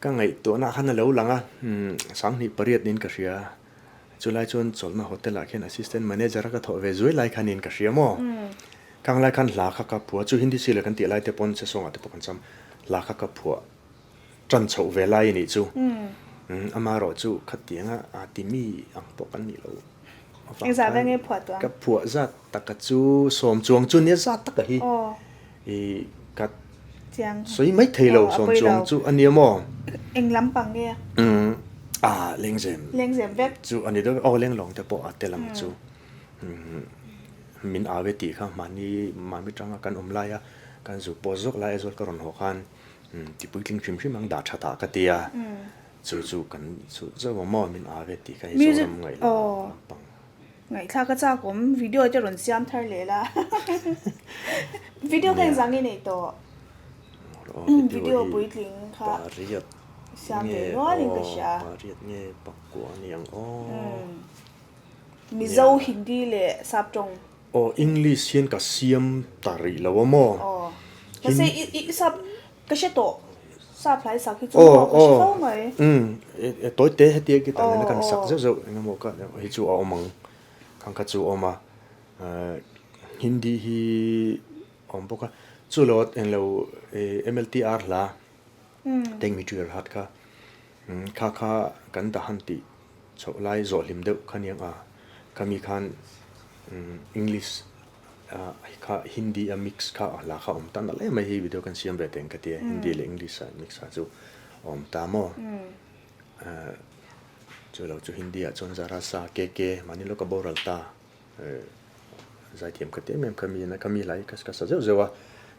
Ka ngaihtuahna ah khan a lo lang a, Sanghnih pariat niin ka hria. Chulai chuan chawlhna hotel ah khian assistant manager a ka thawh ve zuai lai khan in ka hria maw? Khang lai khan hla kha ka phuah chu Hindi silo kan tih lai te pawn sesawng ah te pawh kan cham hla kha ka phuah Ṭan chhoh ve lai a nih chu. Amaherawh chu khatianga a ti mi ang pawh kan nih loh avang khan ka phuah zat taka chu sawm chuang chu nia zat taka hi i ka sawi mai thei lo sawm chuang chu a nia maw? Eng lampang nge? A lengzem chu a ni deuh aw lenglawng te pawh a tel ang chu. Min au e tih kha mahni mahni tanga kan awm laia kan zu pawh zawk lai Aizawl ka rawn haw khan Ti puitling hrim hrim ang dah that ah ka ti a, chu chu kan chhut zauh ang maw min au e tih kha hei Zoram ngaih loh lampang. Ngaihthlak a chak awm video te rawn siam thar leh la video kha engzah nge nei tawh video puitling kha siam ve nual in ka hria. Pariat nge pakua a ni ang aw. Mizo Hindi leh Sap tawng. Aw English hian ka siam ta rih lo a maw? Aw mahse i i sap ka hre tawh sap hlai sak hi chu maw ka hre fo mai. Umm tawi te hetia guitar nena kan sak zeuh zeuh eng emaw ka hi chu a awm ang khang kha chu a awm a Hindi hi a awm bawk a chu lo englo MLTR hla Take me to your heart kha kha kha kan dahan tih Chhoh lai zawh hlim deuh kha niang a, khami khan English kha Hindi a mix kha a hla kha a awm ta nalh em mai hei video kan siam ve teng ka tia Hindi leh English a mix kha chu a awm ta maw chu lo chu Hindi ah chuan Zara Sa ke ke mahni lawka boral ta Zaithiam ka ti em em kha mi a ka mi lai ka sa zeuh zeuh a,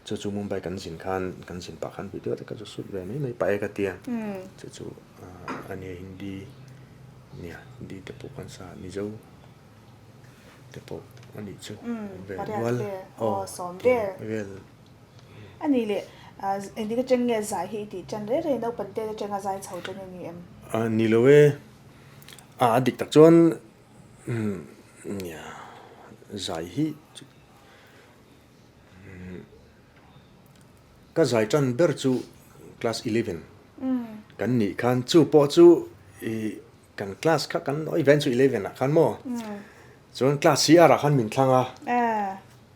chu chu Mumbai kan zin khan kan zin pah khan video te ka zu shoot ve mai mai pah e ka ti a, chu chu a nia Hindi nia Hindi te pawh kan sa Mizo te pawh a nih chu ve nual aw vel. A nih leh engtik atang nge zai hi i tih tan reng reng naupang te atanga zai chho tan a ni em? Ni lo e, a dik tak chuan Nia, zai hi chu ka zai tan ber chu class 11 kan nih khan chu pawh chu ih kan class kha kan nawi ven chu 11 ah khan maw chuan class CR ah khan min thlang a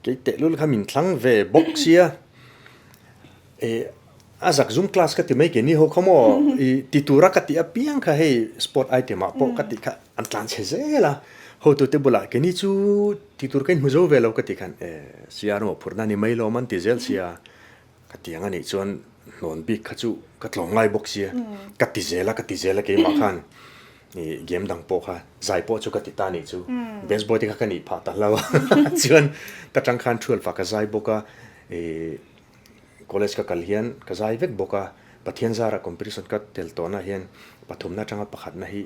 kei tehlul kha min thlang ve bawk sia. Eh a zak zum class ka ti mai ke ni ho kha maw i ti tura ka tih apiang kha hei sport item ah pawh ka tih kha an tlan chhe zel a hotu te bulah ke ni chu ti tur ka inhmu zo ve lo ka tih khan eh CR maw phurna ni mai lawm an ti zel sia ka ti ang anih chuan hnawn bik kha chu ka tlawm ngai bawk sia ka ti zel a ka ti zel a keimah khan i game dang pawh kha zai pawh chu ka ti ta nih chu best boy te kha ka nih phah ta hlo a chuan ka tang khan 12 ah ka zai bawk a i College ka kal hian ka zai vek bawk a, Pathian zara competition ka tel tawhna hian pathumna atanga pakhatna hi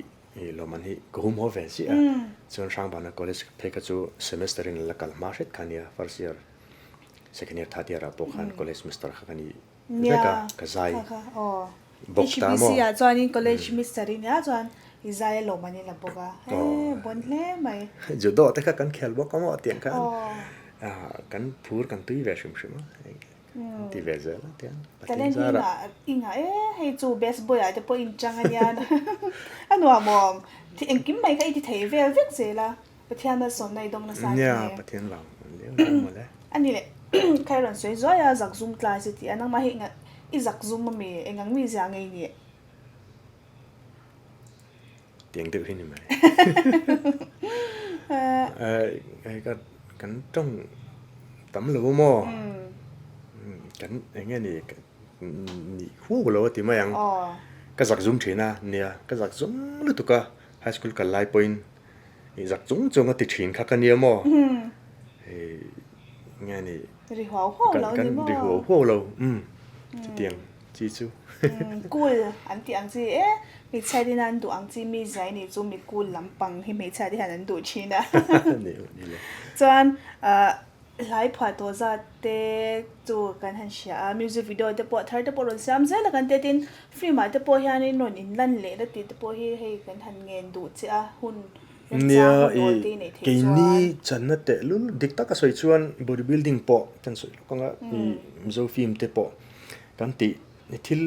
lawmman hi ka hum haw ve ziah a, chuan Hrangbana College phei kha chu semester in la kal hma hret kha ania, first year, second year, third year ah pawh khan college mister kha ka ni. vek a ka zai bawk ta maw. HBC ah chuanin college mister i nia chuan i zai a lawm an i la bawk a he bon hle mai. Judo te kha kan khel bawk a maw tiang khan kan phur kan tui ve hrim hrim a ti ve zel a tiang Talent hi i ngah e hei chu best boy ah te pawh inchang a nia a nuam awm engkim mai kha i ti thei vel vek zel a. Pathian malsawmna i dawng nasa a Nia, Pathian vang an leng leng mawle. A ni le, kha i rawn sawi zuai a, zak zum tlai si tih a, nangmah hi enga i zak zum ami, engang mi zia ngei ni? Tiang deuh hi ni mai. Hei ka kan tawng tam lo maw? Kan enge ni nih huau lo a ti mai ang. Ka zak zum thin a, nia ka zak zum lutuk a, high school kal lai pawhin I zak chung chung a ti thin kha ka nia maw? Hei nge ni? Ri huau huau lo ni maw? Ri huau huau lo, umm chutiang chi chu. Cool an tih ang chi e, hmeichhia te hian an duh ang chi mi zai nih chu mi cool lampang hi hmeichhia te hian an duh thin a. Chuan Hlai phuah tawh zat te chu kan han hria a, music video te pawh thar te pawh rawn siam zel a kan tia tin film ah te pawh hianin rawn in lan leh na tih te pawh hi hei kan han ngen duh che a hun Nia i keini channa teh lul dik taka sawi chuan body building pawh kan sawi lawk anga i Mizo film te pawh kan tih thil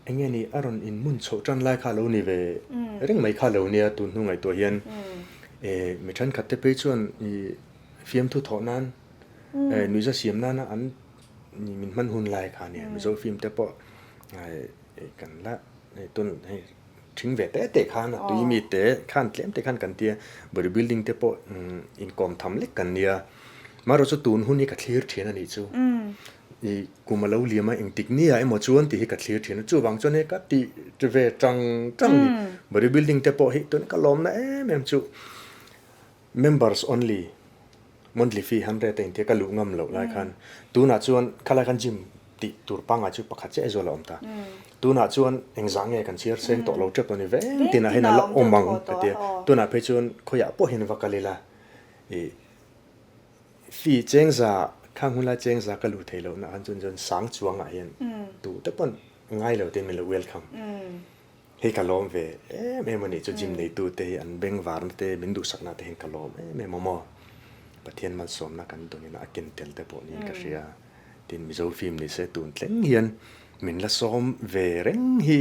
eng nge ni a rawn in hmun chhoh tan lai kha a lo ni ve reng mai kha a lo nia tun hnu ngaihtuah hian mi thenkhat te phei chuan i Fiamthu thawh nan nuihza siam nana an min hman hun lai kha nia Mizo film te pawh kan la tun hei thing ve te te khan a tui mi te khan tlem te khan kan tia body building te pawh inkawm tham lek kan nia marawh chu tun hun hi ka thlir thin a nih chu i kum a lo liam a engtik nia emaw chuan tih hi ka thlir thin a chuvang chuan hei ka tih ve tang tang ni body building te pawh hi tun ka lawmna em em chu. Members only, monthly fee 100 a intia ka luh ngam loh lai khan tunah chuan khalai khan gym tih tur pangngai chu pakhat chiah Aizawl a awm ta. Tunah chuan engzah nge kan chhiar seng tawh lo tep a ni veng tinah hian a la awm ang ka tia. Tunah phei chuan khawiah pawh hian va kal ila ih fee chengza khang hun lai chengza ka luh theih lohna khan chuan chuan sang chuangah hian tu te pawn ngai lo te min lo welcome. Hei ka lawm ve em em a nih chu gym neitu te hi an bengvarna te min duhsakna te hian ka lawm em em a maw. Pathian malsawmna kan dawn a ken tel te pawh niin ka hria. Tin Mizo film ni se tun thleng hian min la sawm ve reng hi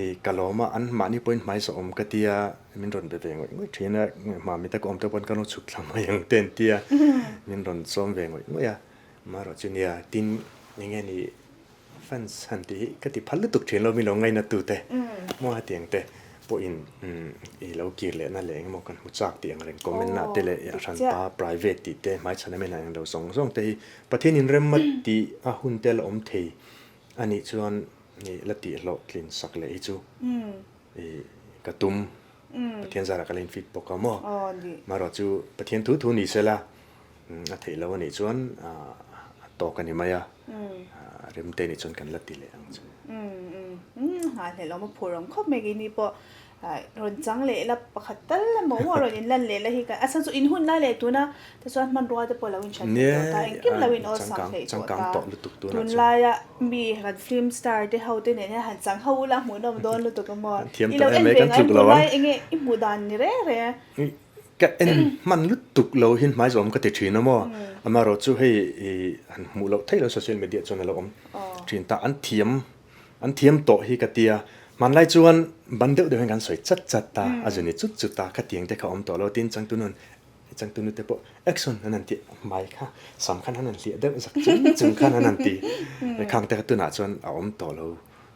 i ka lawm a, an mahni pawhin hmaizawhawm ka tia min rawn be ve ngawih ngawih thin a, hmami te ka awm te pawn ka lo chhuk thla mai ang te an tia min rawn sawm ve ngawih ngawih a. Amaherawhchu chu nia tin enge ni Fans han tih hi ka ti phal lutuk thin lo mi lo ngaina tu te maw hetiang te pawhin i lo kir leh na leh engemaw kan hmu chak tih ang reng comment na te leh a hran pa private tih te hmaichhan a men ang lo zawng zawng te hi Pathian in rem a tih a hun te la awm thei a nih chuan i la tih hlawhtlin sak leh hi chu i ka tum Pathian zarah ka la in fit bawk a maw marawh chu Pathian thu thu ni sela A theih lo a nih chuan a tawk a ni mai a, remte nih chuan kan la ti leh ang chu. Nghahhlelh awm a phur awm khawp mai keini pawh rawn chang leh la pakhat tal emaw maw rawn inlan leh la hi ka a chhan chu in hun lai leh tuna tichuan hmanrua te pawh lo inthat theih tawh ta engkim lo in awlsam theih tawh ta tunlaia mi kan film star te ho te nen hian han chang ho ula hmuhnawm dawn lutuk a maw i lo en ve ngai tunlai enge i hmuh dan ni reng reng. Ka en hman lutuk lo hian hmai zawm ka ti thin a maw? Amaherawh chu hei i han hmuh loh theih lo social media chuan a lo awm thin ta. An thiam an thiam tawh hi ka tia. Hmanlai chuan ban deuh deuh hian kan sawi chat chat ta, a zuni chut chut ta, khatiang te kha awm tawh lo. Tin changtunun changtunu te pawh action an han tih hmai kha sam khan an han hliah deuh zak chung chung khan an han ti. Khang te kha tunah chuan a awm tawh lo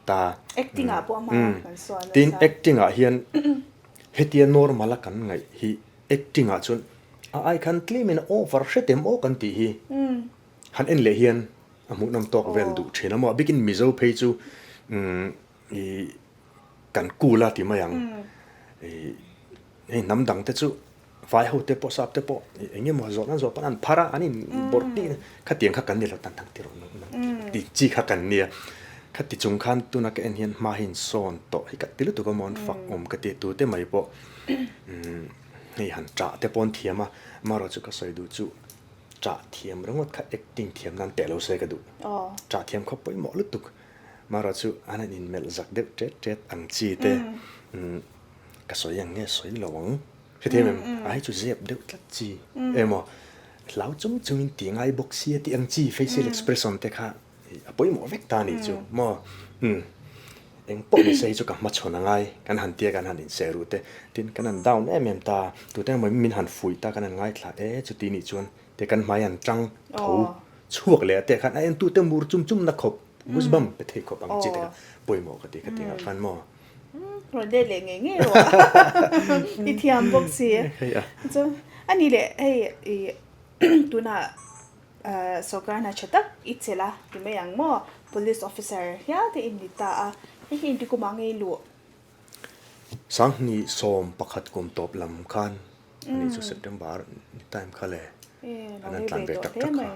ta. Acting ah pawh a hma kan sawi nasa. Tin acting ah hian Hetia normal a kan ngaih hi acting ah chuan a ai khan tlem in a over hret em aw kan tih hi han en leh hian a hmuhnawm tawk vel duh thin a maw a bikin Mizo phei chu i kan cool a ti mai ang i hei hnam dang te chu vai ho te pawh sap te pawh eng emaw zawh nan zawh pawn an phar a an in bawrh tih khatiang kha kan ni lo tan thang ti rawh tih chi kha kan nia. Khati chung khan tuna ka en hian hma hi in sawn tawh hi ka ti lutuk a maw an fak awm ka ti tute mai pawh hei han ṭah te pawh an thiam a, amaherawhchu ka sawi duh chu Ṭah thiam ringawt kha acting thiam nan teh lo se ka duh. Ṭah thiam kha pawimawh lutuk. Mara chu an han inmelh zak deuh ṭet ṭet ang chi te ka sawi ang nge sawi lo ang. Hrethiam em? A hei chu zep deuh tlat chi emaw hlau chung chungin ti ngai bawk sia tih ang chi facial expression te kha a pawimawh vek ta a nih chu maw? Umm eng pawh ni se hi chu ka hmachhawn a ngai kan han tia kan han inseh ruh te tin kan han down em em ta tute emaw min han fuih ta kan han ngaithla e chuti nih chuan te kan hmai an tang tho chhuak leh a teh khan a entute mur chum chum na khawp goosebump pe thei khawp ang chi te kha pawimawh ka ti ka ti ngah khan maw? Rawn let leh ngei ngei rawh i thiam bawk si. Chuan a ni leh hei i tunah sorkar hna tha tak i chelh a ti mai ang maw police officer hial te i ni ta a hei hi inti kumah ngei luh. 2011 kum tawp lam khan a nih chu September ni time kha le an han tlan ve tak tak kha.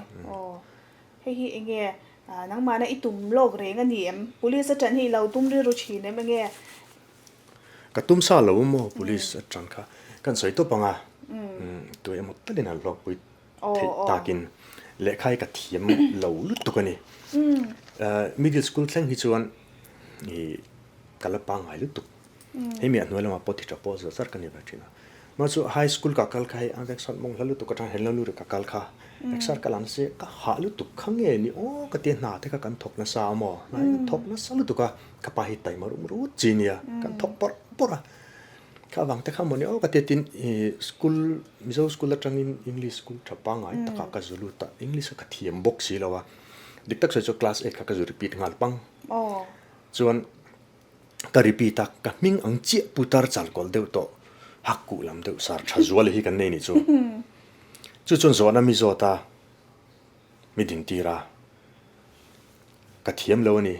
Hei hi enge nangmahna i tum lawk reng a ni em? Police atang hi i lo tum rilru thin em enge? Ka tum sa lo maw police atang kha kan sawi tawp ang a, tu emaw talin an hlawkpui theih takin lehkha hi ka thiam lo lutuk a ni. Middle school thleng hi chuan i ka la pangngai lutuk. Hemi a hnuai lamah pawh thi tha pawh zar zar ka ni ve thin a. Mah chu high school ka kal kha hei a vek sat mawng hla lutuk atang hello lu ri ka kal kha exer ka lam se ka hah lutuk kha nge ni aw ka tia hna te kha kan thawk nasa a maw hna hi kan thawk nasa lutuk a ka pa hi taima rum rut chi nia kan thawk bawrh bawrh a kha avang te kha mawni aw ka tia tin ih school Mizo school atangin English school tha pangngai takah ka zu lut a English kha ka thiam bawk si lo a dik tak sawi chu class eight kha ka zu repeat nghal pang chuan. Ka repeat a, ka hming ang chiah putar chal kawl deuh tawh, hak kuh lam deuh sar tha zual hi kan nei nih chu. Chu chuan zawhna mi zawt a, mi din tir a, ka thiam lo a ni.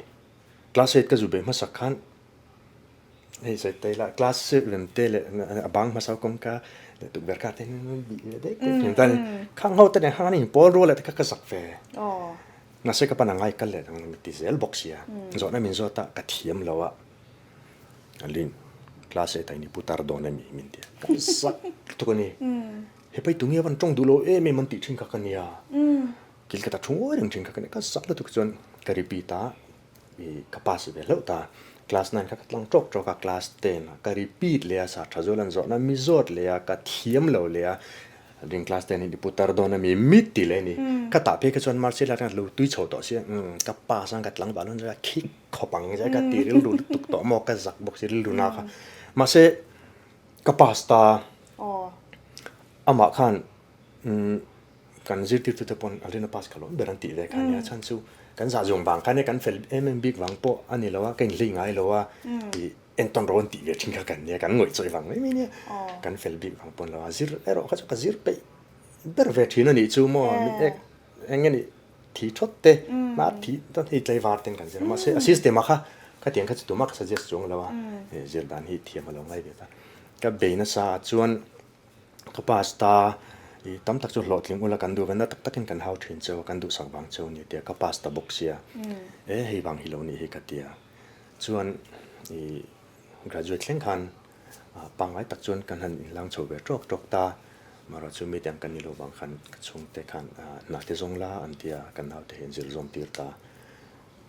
Class eight ka zu be hmasak khan hei sawi ta ila class seven te leh a bang hmasa kawngka leh tukverh kha te hian bih leh dek dek thin ta a ni. Khang ho te nen khan an inpawl rual leh te kha ka zak ve. Mahse ka pan a ngai kal leh ang mi ti zel bawk sia. Zawhna min zawt a, ka thiam lo a. Alin, class eight ah in i pu tar dawn emi min ti a. Ka zak lutuk a ni. He pai tunge a van tawng duh lo em em an tih thin kha ka nia. Kil ka ta thu ngawi reng thin kha ka nia. Ka zak lutuk chuan ka repeat a, i ka pass ve hlauh ta. Class nine kha ka tlang tawk tawk a, class ten ah ka repeat leh a, sa tha zual an zawhna mi zawt leh a, ka thiam lo leh a. Ring class ten in i pu tar dawn a mi mit ti leh a ni. Ka tah phei kha chuan Marcel a lo tui chho tawh sia umm ka pass ang ka tlangval hun zai a khik khawp ang zai ka ti rilru lutuk tawh maw ka zak bawk si rilru na kha. Mahse ka pass ta amah khan umm kan zirtirtu te pawn Alrina pass ka lawm ber an tih ve kha nia chhan chu kan zah zawng vang kha nia kan fel em em bik vang pawh a ni lo a ka inhlei ngai lo a ih Entawn rawn tih ve thin kha kan nia, kan ngawih chawi vang mai mai nia. Kan fel bik vang pawn lo a, zir erawh kha chu ka zir peih ber ve thin a nih chu maw, mi ek eng nge nih thi thawt te, hna thi chuan hei tlaivar ten kan zir a, mahse a system ah kha khatiang kha chu tumah ka suggest chuang lo a, zir dan hi thiam a lo ngai ve ta. Ka bei nasa ah chuan ka pass ta, i tam tak chu hlawhtling ula kan duh ve na tak takin kan hau thin cheu a, kan duhsak vang cheu a ni tia ka pass ta bawk sia, e hei vang hi lo nih hi ka tia. Chuan i graduate thleng khan pangngai tak chuan kan han inhlang chho ve tawk tawk ta. Marawh chu mite ang kan ni lo vang khan ka chhungte khan hna te zawng la an ti a, kan naute hi an zir zawm tir ta.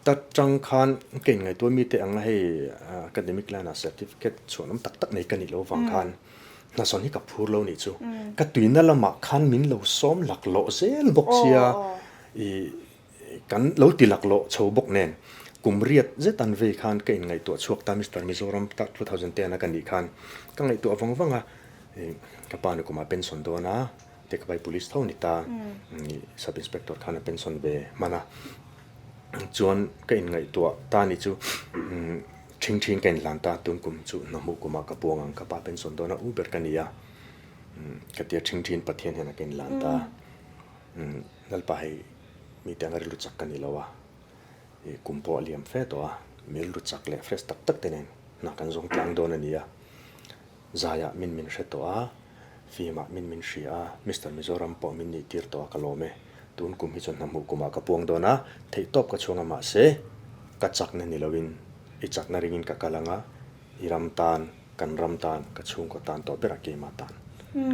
Ta tang khan ka inngaihtuah mite anga hei academic line ah certificate chhuanawm tak tak nei ka nih lo vang khan hna sawn hi ka phur lo nih chu. Ka tuina lamah khan min lo sawm laklawh zel bawk sia i Kan lo ti laklawh chho bawk nen, kum riat zet an vei khan ka inngaihtuah chhuak ta Mister Mizoram ta 2010 a ka nih khan ka ngaihtuah vang vang a, ka pa ni kumah pension dawn a, te ka pai police tho ni ta, sub inspector khan a pension ve hman a, chuan ka inngaihtuah ta ni chu ṭhing ṭhin ka inhlan ta, tun kum chu hnahmuh kumah ka puang ang, ka pa pension dawn a u ber ka ni a, ka tia ṭhing ṭhin Pathian hian a ka inhlan ta. Lalpa hei mite anga rilru chak ka ni lo a, i kum pawh a liam fe tawh a, mi rilru chak leh fresh tak tak te nen hna kan zawng tlang dawn a ni a, zaiah min min hre tawh a, film ah min min hria a, Mister Mizoram pawh min nih tir tawh a ka lawm e, tun kum hi chuan hna hmuh kumah ka puang dawn a, theihtawp ka chhuang a mahse ka chakna ni loin i chakna ringin ka kal ang a, i ram tan, kan ram tan, ka chhungkaw tan tawh berah keimah tan,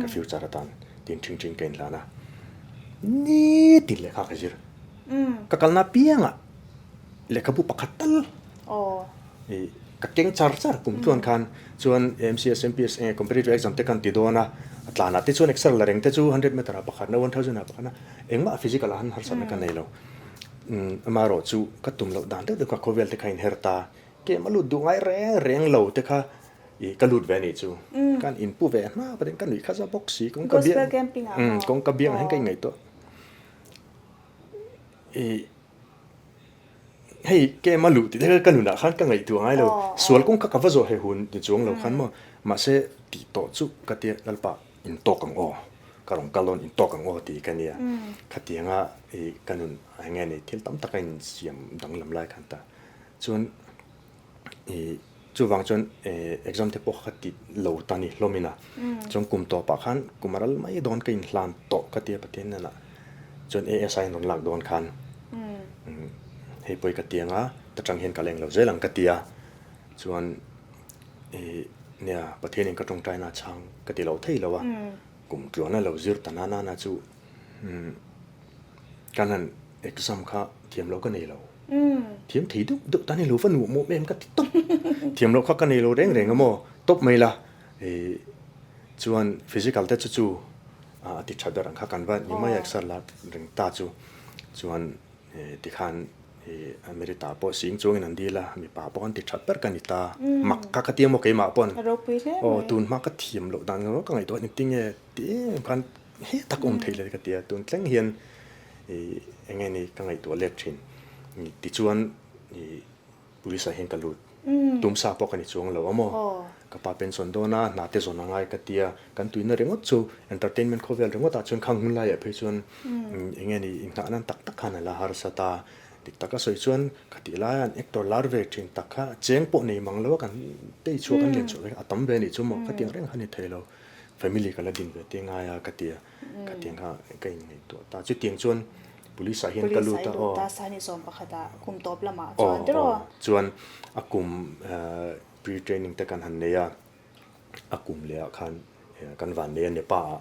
ka future atan tin ṭhing ṭhing ka inhlan a. Nitin lehkha ka zir. Ka kalna piangah lehkhabu pakhat tal ka keng char char kum tluan khan chuan MCS, MPS enge competitive exam te kan ti dawn a, a tlanah te chuan exer la reng te chu hundred meter ah pakhatna, one thousand ah pakhatna engmah physical ah han harsatna ka nei lo. Amaherawh chu ka tum loh dan deuh deuh kha khawvel te kha inher ta, kem a lut duh ngai reng reng lo te kha I ka lut ve anih chu. Kan inpu ve hma patin ka nuih kha za bawk si. Kawngka biang Gospel camping ah maw? Kawngka biang ah hian ka inngaihtuah. I hei kem a luh tih te ka nunah khan ka ngaihtuah ngai lo. Sual kawngka ka va zawh he hun ni chuang lo khan maw. Mahse tih tawh chu ka tia Lalpa intawk ang aw. Ka rawn kal dawn intawk ang aw tih ka nia. Khatianga i ka nun eng nge ni thil tam tak a insiam danglam lai khan ta. Chuan I chuvang chuan exam te pawh kha ti lo ta ni hlawm in a, chuan kum tawpah khan kum a ral mai dawn ka inhlan tawh ka tia Pathian hnenah chuan ASI in rawn lak dawn khan hei pawi ka ti anga ta tang hian ka leng lo zel ang ka ti a, chuan i nia Pathian in ka tawngtaina a chhang ka ti lo thei lo a, kum tluana lo zir ta nana na chu Kan han exam kha thiam loh ka nei lo. Thiam thei deuh deuh tan hi lo va nuam awm em ka ti tawp. Thiam loh kha ka nei lo reng reng a maw tawp mai la. Ih chuan physical te chu chu a ti tha ber ang kha kan va ni mai a exer la reng ta chu. Chuan tikhan ih Amerita pawh sing chuangin an dil a, mipa pawh an ti tha ber ka ni ta. Mak kha ka ti a maw keimah pawn. Aw tun hma ka thiam loh dan ka ngaihtuah engtinge ti em khan He tak awm theih le ka ti a, tun thleng hian ih eng nge ni ka ngaihtuah let thin. Tichuan ih police ah hian ka lut. Tumsa pawh ka ni chuang lo a maw? Ka pa pension dawn a, hna te zawn a ngai ka ti a, kan tuina ringawt chu entertainment khawvel ringawt ah chuan khang hun laiah phei chuan eng nge ni inghah nan tak tak khan a la harsa ta. Dik taka sawi chuan khatih laia an actor lar ve thin tak kha cheng pawh nei mang lo a kan tei chhuak an lian chhuah vek a, a tam ve anih chu maw? Khatiang reng kha ni thei lo. Family ka la din ve te ngai a ka ti a, khatiang kha ka inngaihtuah ta. Chutiang chuan police ah hian ka lut a, aw. Police ah i lut ta, Sani sawm pakhat ah kum tawp lamah chuan tiraw? Aw, chuan a kum pre training te kan han nei a, a kum leh ah khan kan van nei a Nepa ah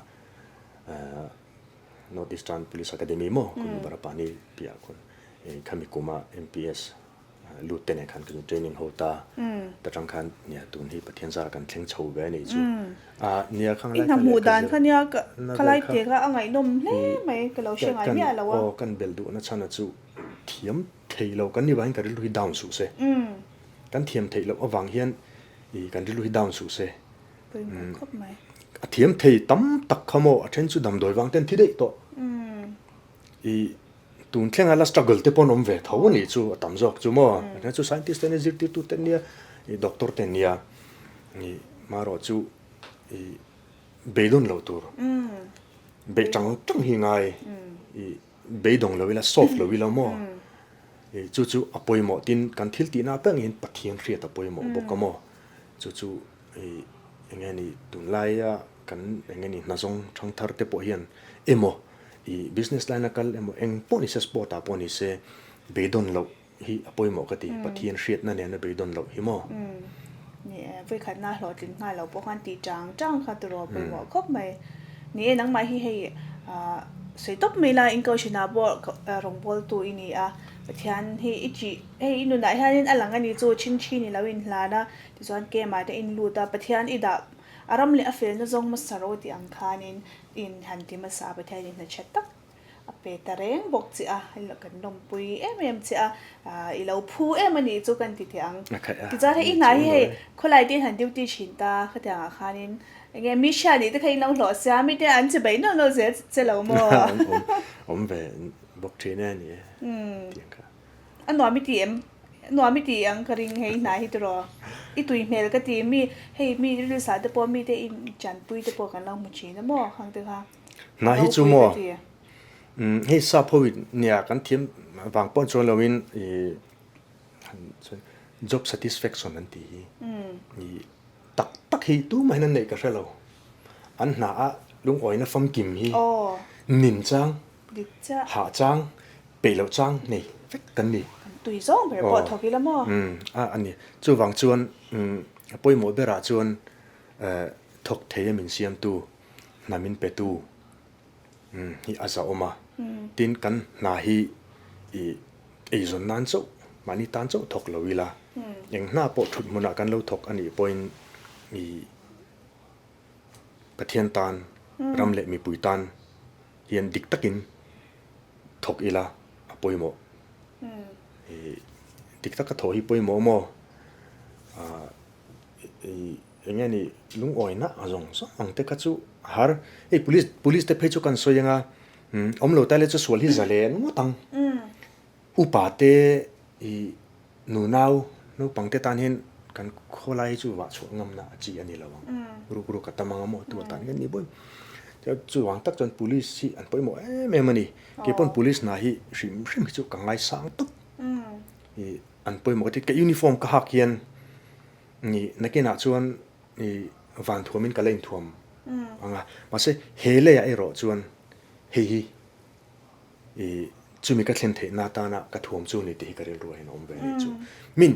North Eastern Police Academy maw, Khun Barapani piah khawn khami kum ah MPS Lut te nen khan kan training ho ta ta tang khan nia tun hi Pathian zara kan thleng chho ve anih chu a nia khang lai kha hmuh dan kha nia ka lai te kha a ngaihnawm hle mai ka lo hre ngai miah lo a aw kan bel duhna chhan a chu thiam thei lo kan ni vangin kan rilru hi down suh se kan thiam theih loh avang hian i kan rilru hi down suh se khawp mai a thiam thei tam tak kha maw a then chu damdawi vang ten thi daih tawh i Tun thlenga la struggle te pawh an awm ve tho a nih chu a tam zawk chu maw. A chu scientist te nia zirtirtu te nia ih doctor te nia ih marawh chu ih beidawn loh tur beih tang tang hi ngai ih beidawng lo ila soft lo ila maw ih chu chu a pawimawh tin kan thil tihna apiangin Pathian hriat a pawimawh bawk a maw chu chu ih eng nge ni tunlaia kan eng nge ni hnazawng thangthar te pawh hian emaw I business line a kal emaw eng pawh ni se sport ah pawh ni se beidawn loh hi a pawimawh ka ti. Pathian hriatna nena beidawn loh hi maw? Ni e, vawikhatna hlawhtling nghal lo pawh khan tih chang chang kha turaw pawimawh khawp mai. Ni e, nangmah hi hei sawi tawp mai la inkohhranah pawh rawngbawltu i ni a, Pathian hi i tih hei i nunah hianin a lang a ni chu thin thin i lo inhlan a, tichuan camp ah te in lut a, Pathian i dah a ram leh a felna zawng hmasa ro tih ang khanin In han ti hmasa a Pathian in hna tha tak a pe ta reng bawk che a, kan lawmpui em em che a, i lo phu em a nih chu kan ti teh ang. Tichuan hei i hna hi hei khawlai te in han duty thin ta khatiang ah khanin eng nge mi hria nih te kha in lo hlawh sia mi te an che beih nawlh nawlh zel che lo maw? Awm ve bawk thin e a ni e tiang kha. A nuam i ti em? A nuam i ti ang ka ring hei hna hi tiraw? I tui hmel ka ti mi hei mi rilsa te pawh mi te in chanpui te pawh kan lo hmu thin a maw khang te kha. Hna hi chu maw hei sap ho in nia kan thiam vang pawh chuan lo in ih job satisfaction an tih hi ih tak tak hi tumah hian an neih ka hre lo an hna a lungawina famkim hi nin chang hah chang Peih loh chang nei vek kan ni. Kan tui zawng ber pawh thawk ila maw? Umm a a ni. Chuvang chuan a pawimawh berah chuan thawk thei a min siamtu, hna min petu hi a zahawm a. Tin, kan hna hi i eizawn nan chauh, mahni tan chauh thawk lo ila, eng hna pawh thut hmunah kan lo thawk a nih pawhin i Pathian tan, ram leh mipui tan hian dik takin thawk ila a pawimawh. I dik taka thawh hi pawimawh maw? I eng nge ni lungawina a zawng zawng ang te kha chu a har. Hei police police te phei chu kan sawi anga awm lo ta le chu sual hi za leh ngawt ang. Upa te i nunau naupang te tan hian kan khawlai hi chu vah chhuah ngamna a chi a ni lo ang. Ruk ruk a tam anga maw tu atan hian ni bawi. Chuvang tak chuan police hi an pawimawh em em a ni. Keipawn police hna hi hrim hrim hi chu ka ngaisang tawp. I an pawimawh ka ti. Ka uniform ka hak hian i nakinah chuan i van thuamin ka la inthuam ang a. Mahse he leiah erawh chuan hei hi i chumi ka thlen theihna atana ka thuam chu ni tih hi ka rilru a inawm ve a nih chu. Min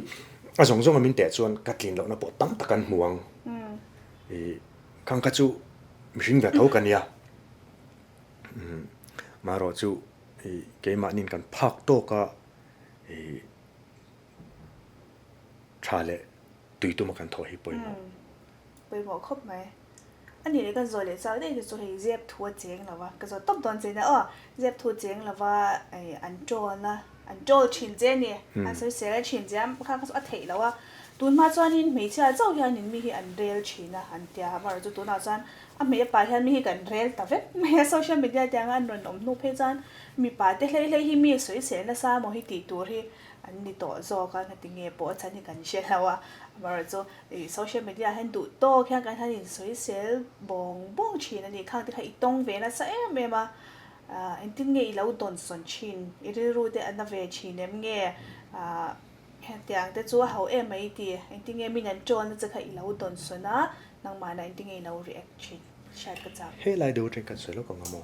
a zawng zawnga min teh chuan ka tlin lohna pawh tam tak an hmu ang. I khang kha chu mihring ve tho ka nia. Marawh chu i keimahniin kan phak tawk a i tha leh tui tuma kan thawh hi pawimawh. Pawimawh khawp mai. A nih leh ka zawh leh chak daih te chu hei zep thu a cheng lo va, ka zawh tawp dawn che nia aw, zep thu a cheng lo va i an troll a, an troll thin che a ni, an sawi sel a thin che a, kha kha chu a theih loh a, tun hma chuanin hmeichhia chauh hianin mi hi an rel thin a an tia, amaherawhchu chu tunah chuan a hmei a pa hian mi hi kan rel ta vek mai a, social media tianga an rawn awm hnu phei chuan mipa te hlei hlei hi mi sawi sel nasa maw hi tih tur hi an ni tawh zawk a, ngati nge pawh a chhan hi kan hre lo a, amaherawhchu chu Ih social media ah hian duh tawk hian kan han insawisel bawng bawng thin a ni. Khang te kha i tawng ve nasa em em a, ah engtin nge i lo dawnsawn thin, i rilru te a na ve thin em nge, ah hetiang te chu a ho em mai ti, engtin nge min an tawn na che kha i lo dawnsawn a, nangmahna engtin nge i lo react thin hriat ka chak. He lai deuh atang kan sawi lawk ang a maw?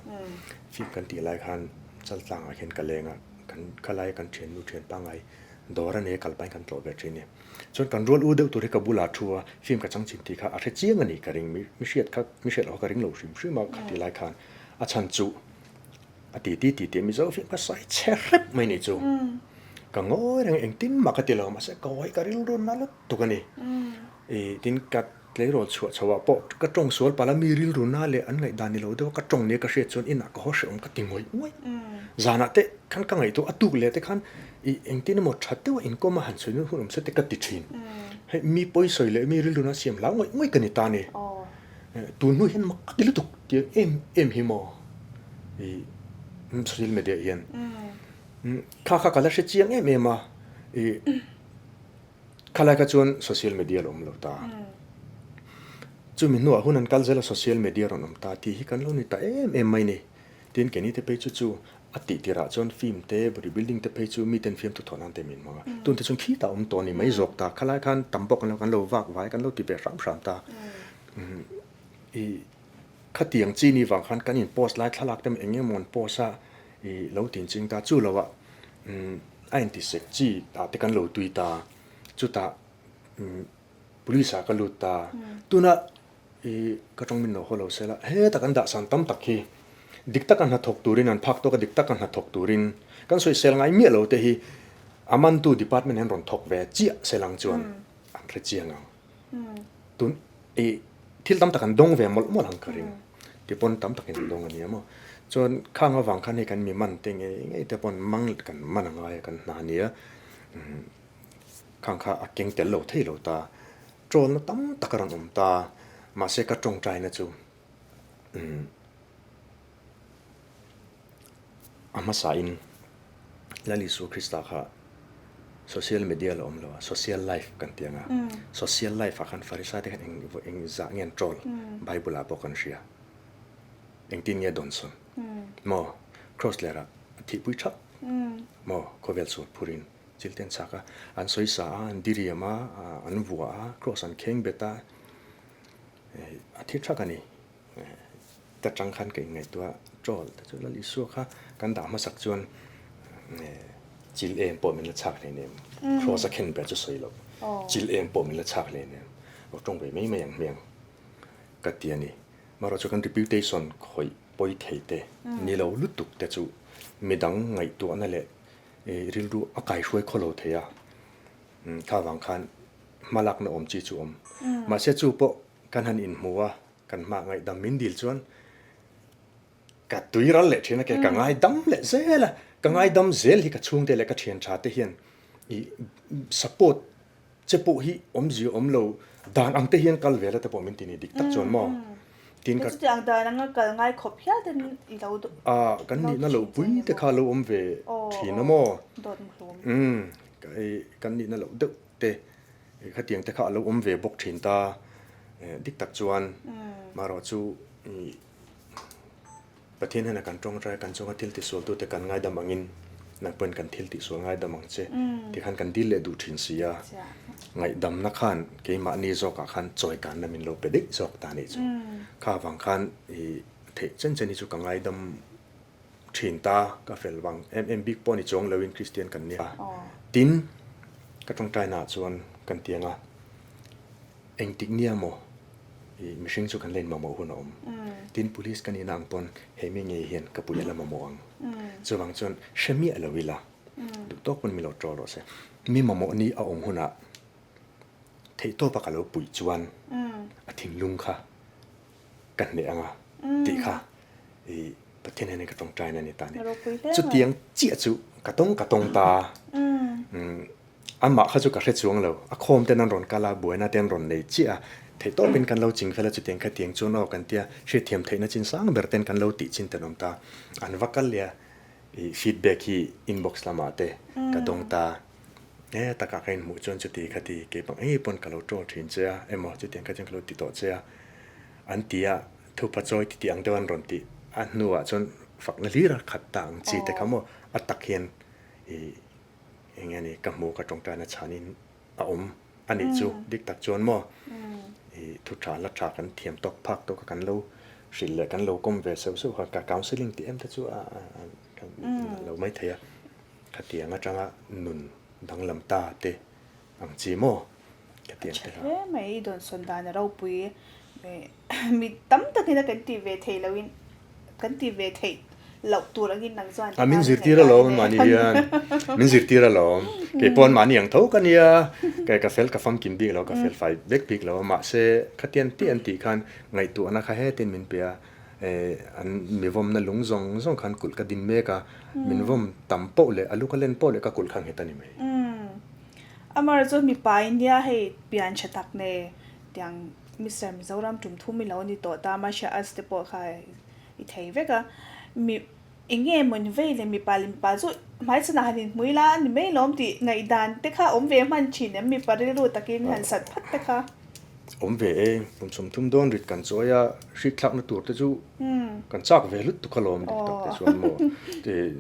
Film kan tih lai khan Chaltlangah hian ka leng a, kan khalai kan thiannu thian pangngai dawr a nei a kal pahin kan tlawh ve thin a ni. Chuan kan rual u deuh tur hi ka bulah thu a, film ka chang chin tih kha a hre chiang a ni ka ring, mi hriat kha mi hriat loh kha ka ring lo hrim hrim a kha ti lai khan a chhan chu a ti ti ti ti a Mizo film kha sawi chhe hrep mai ni chu ka ngawi reng engtin mah ka ti lo mahse ka hawi ka rilru na lutuk a ni i tin ka tleirawl chhuah chho ah pawh ka tawng sual palh a mi rilru na leh an ngaihdan ni lo deuh a ka tawng nia ka hriat chuan inah ka haw hrehawm ka ti ngawih ngawih zanah te khan ka ngaihtuah a tuk leh te khan I engtin emaw that deuha inkawm a han sawi hun awm se te ka ti thin. Hei mi pawi sawi leh mi rilru na siam hlau ngawih ngawih ka ni ta ni. Tun hnu hian mak ka ti lutuk tiang em em hi maw i social media hian. Kha kha ka la hre chiang em em a i khalai kha chuan social media la awm lo ta. Chumi hnuah hun an kal zel a social media rawn awm ta tih hi kan lo ni ta em em mai ni. Tin keini te phei chu chu A tih tirah chuan film te, body building te phei chu miten fiamthu thawh nan te min hmang a. Tun te chuan khitah awm tawh a ni mai zawk ta. Khalai khan tam bawk an lo vak vai kan lo ti ve hram hram ta. I khatiang chi ni vang khan kan in post lai thlalak te eng emaw an post a i lo tin ching ta. Chu lo ah a inti sek chi ah te kan lo tui ta. Chutah police ah ka lut ta. Tuna I ka tawng min lo haw lo sela, heta kan dah san tam tak hi dik taka hnathawk turin an phak tawk a, dik taka hnathawk turin kan sawisel ngai miah lo te hi a mantu department hian rawn thawk ve chiah selang chuan an hre chiang ang. Tun i thil tam tak an dawng ve mawlh mawlh ang ka ring. Ti pawn tam takin an dawng a nia maw. Chuan khang avang khan hei kan mi man te ngei ngei te pawn mang kan man a ngai a kan hna a nia. Khang kha a keng tel lo thei lo ta. Ṭawlna tam tak a rawn awm ta, mahse ka ṭawngṭaina chu a hmasain Lal Isua Krista kha social media la awm lo a, social life kan ti ang a, social life ah khan Farisai te khan eng eng zah nge an ṭawl Bible ah pawh kan hria, engtin nge dawnsawn maw cross lerah a thihpui ṭhap maw khawvel sual phurin. Thil te an chak a, an sawi sa a, an diriam a, an vua a, cross an kheng bet a, a thi thak a ni. Ta tang khan ka inngaihtuah a, troll te chu Lal Isua kha kan dah hmasak chuan chil em pawh min la chak hle nem, cross a khen ber chu sawi loh, chil em pawh min la chak hle nem, lo tawng ve mai mai ang hmiang ka ti a ni. Marawh chu kan reputation khawih pawi thei te ni lo lutuk te chu. midang ngaihtuahna leh rilru a kaihruai khaw lo thei a, kha vang khan hmalakna awm chi chu awm. Mahse chu pawh kan han inhmu a, kan hma ngaihdam min dil chuan ka tui ral leh thin a, ka ngaidam leh zel a, ka ngaidam zel hi ka chhungte leh ka thian tha te hian i support che pawh hi awmzia awm lo dan ang te hian kal vel a te pawh min ti ni dik tak chuan maw tin ka Chutiang dan anga kal ngai khawp hial ten i lo a kan nihna lo pui te kha lo awm ve thin a maw dawt muhlum umm kan nihna loh deuh te khatiang te kha a lo awm ve bawk thin ta dik tak chuan marawh chu i Pathian hian a kan tawngtai kan chunga thil tisualtute kan ngaidam angin nang pawhin kan thil tihsual ngaidam ang che tih khan kan dil leh duh thin si a. Ngaihdamna khan keimahni zawkah khan chawikanna min lo pe daih zawk ta nih chu. Kha avang khan i theih chen chen hi chu ka ngaidam thin ta, ka fel vang em em bik pawh ni chuang loin Kristian kan nia. Tin, ka tawngtainaah chuan kan ti ang a. Engtik nia maw i mihring chu kan la inmamawh hun a awm. Tin, police ka nihna ang pawn he mi ngei hian ka puih a la mamawh ang. Chuvang chuan hre miah lo ila, duh tawk pawn mi lo ṭawl rawh se. Mi mamawh ni a awm hunah theihtawpa ka lo puih chuan a thinlung kha ka hneh ang a tih kha i Pathian hian ka tawngtaina a ni ta a ni. Chutiang chiah chu ka tawng ka tawng ta. Amah kha chu ka hre chuang lo. A khawm ten an rawn kal a, buaina te an rawn nei chiah a. Theih tawpin kan lo ching fel a, chutiang kha tiang chuan aw kan tia, hriatthiam theihna chin sang ber ten kan lo tih chin tenawm ta. An va kal leh a, i feedback hi inbox lamah te ka dawng ta. E takah ka inhmuh chuan chuti kha ti keipang engei pawn ka lo troll thin che a, emaw chutiang kha chuan ka lo ti tawh che a, an ti a, thupa chawi ti tih ang deuh an rawn tih. A hnuah chuan fakna hlir a khat ta ang chi te kha maw a tak hian i Eng nge ni ka hmu ka tawngtaina chhanin a awm a nih chu dik tak chuan maw i thu tha la tha kan thiam tawk phak tawk a kan lo hrilh leh kan lo kawm ve seuh seuh kha ka counselling tih em te chu a lo mai thei a khatiang atanga nun danglam ta te ang chi maw khatiang te kha. Hle mai i dawnsawn dan a ropui Mi tam takin a kan tih ve theih lohin kan tih ve theih loh tur angin nang chuan A min zirtir alawm mahni hian min zirtir alawm kei pawh an mahni ang tho ka nia kei ka fel ka famkim bik lo ka fel fai vek bik lo a mahse khatian tih an tih khan ngaihtuahna kha hetin min pe a eh an mi vawmna lung zawng zawng khan kulh ka din mek a min vawm tam poh leh a lu ka len poh leh ka kulh kha nghet a ni mai. Amar chu mipa India hei pian tha tak nei tiang Mister Mizoram tum thum i lo ni tawh ta Martial Arts te pawh kha i thei vek a, mi eng nge maw vei leh mipa leh mipa chu hmaichhanah han inhmu ila a ni mai lawm tih ngaihdan te kha awm ve hman thin em mipa rilru takin han sat phat te kha. Awm ve e, kum 30 dawn rit kan chawi a, hrik thlakna tur te chu kan chak ve lutuk alawm dik tak te chuan maw